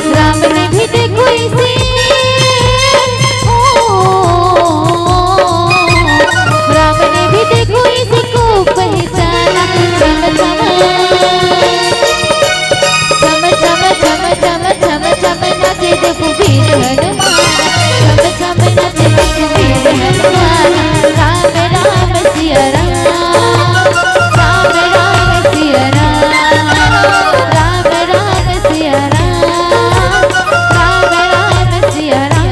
राम ने भी देखो इसे, ओ, राम ने भी देखो इसी को पहचाना। छम छम, छम छम, छम छम, छम छम नाचे देखो वीर हनुमान। छम छम नाचे देखो वीर हनुमान। राम राम सिया राम, राम राम सिया राम, राम राम सिया राम, राम राम सिया राम।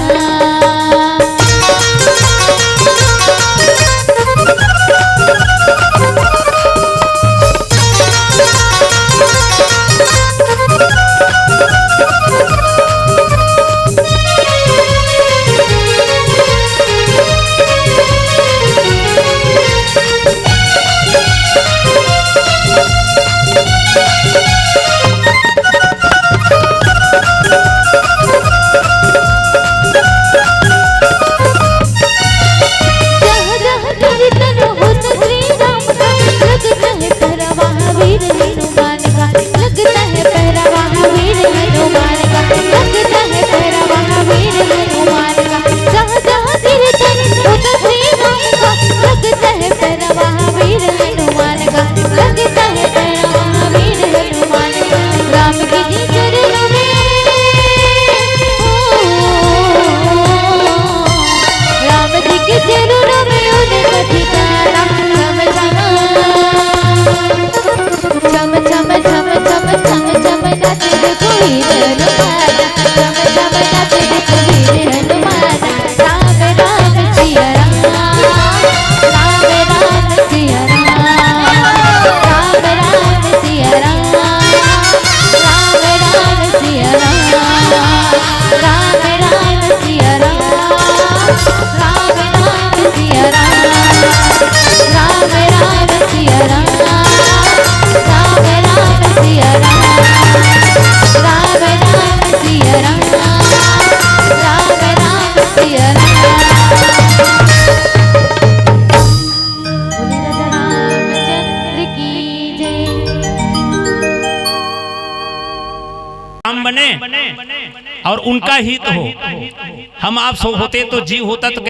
और उनका हित हो। हम आप सब होते तो जीव होता तो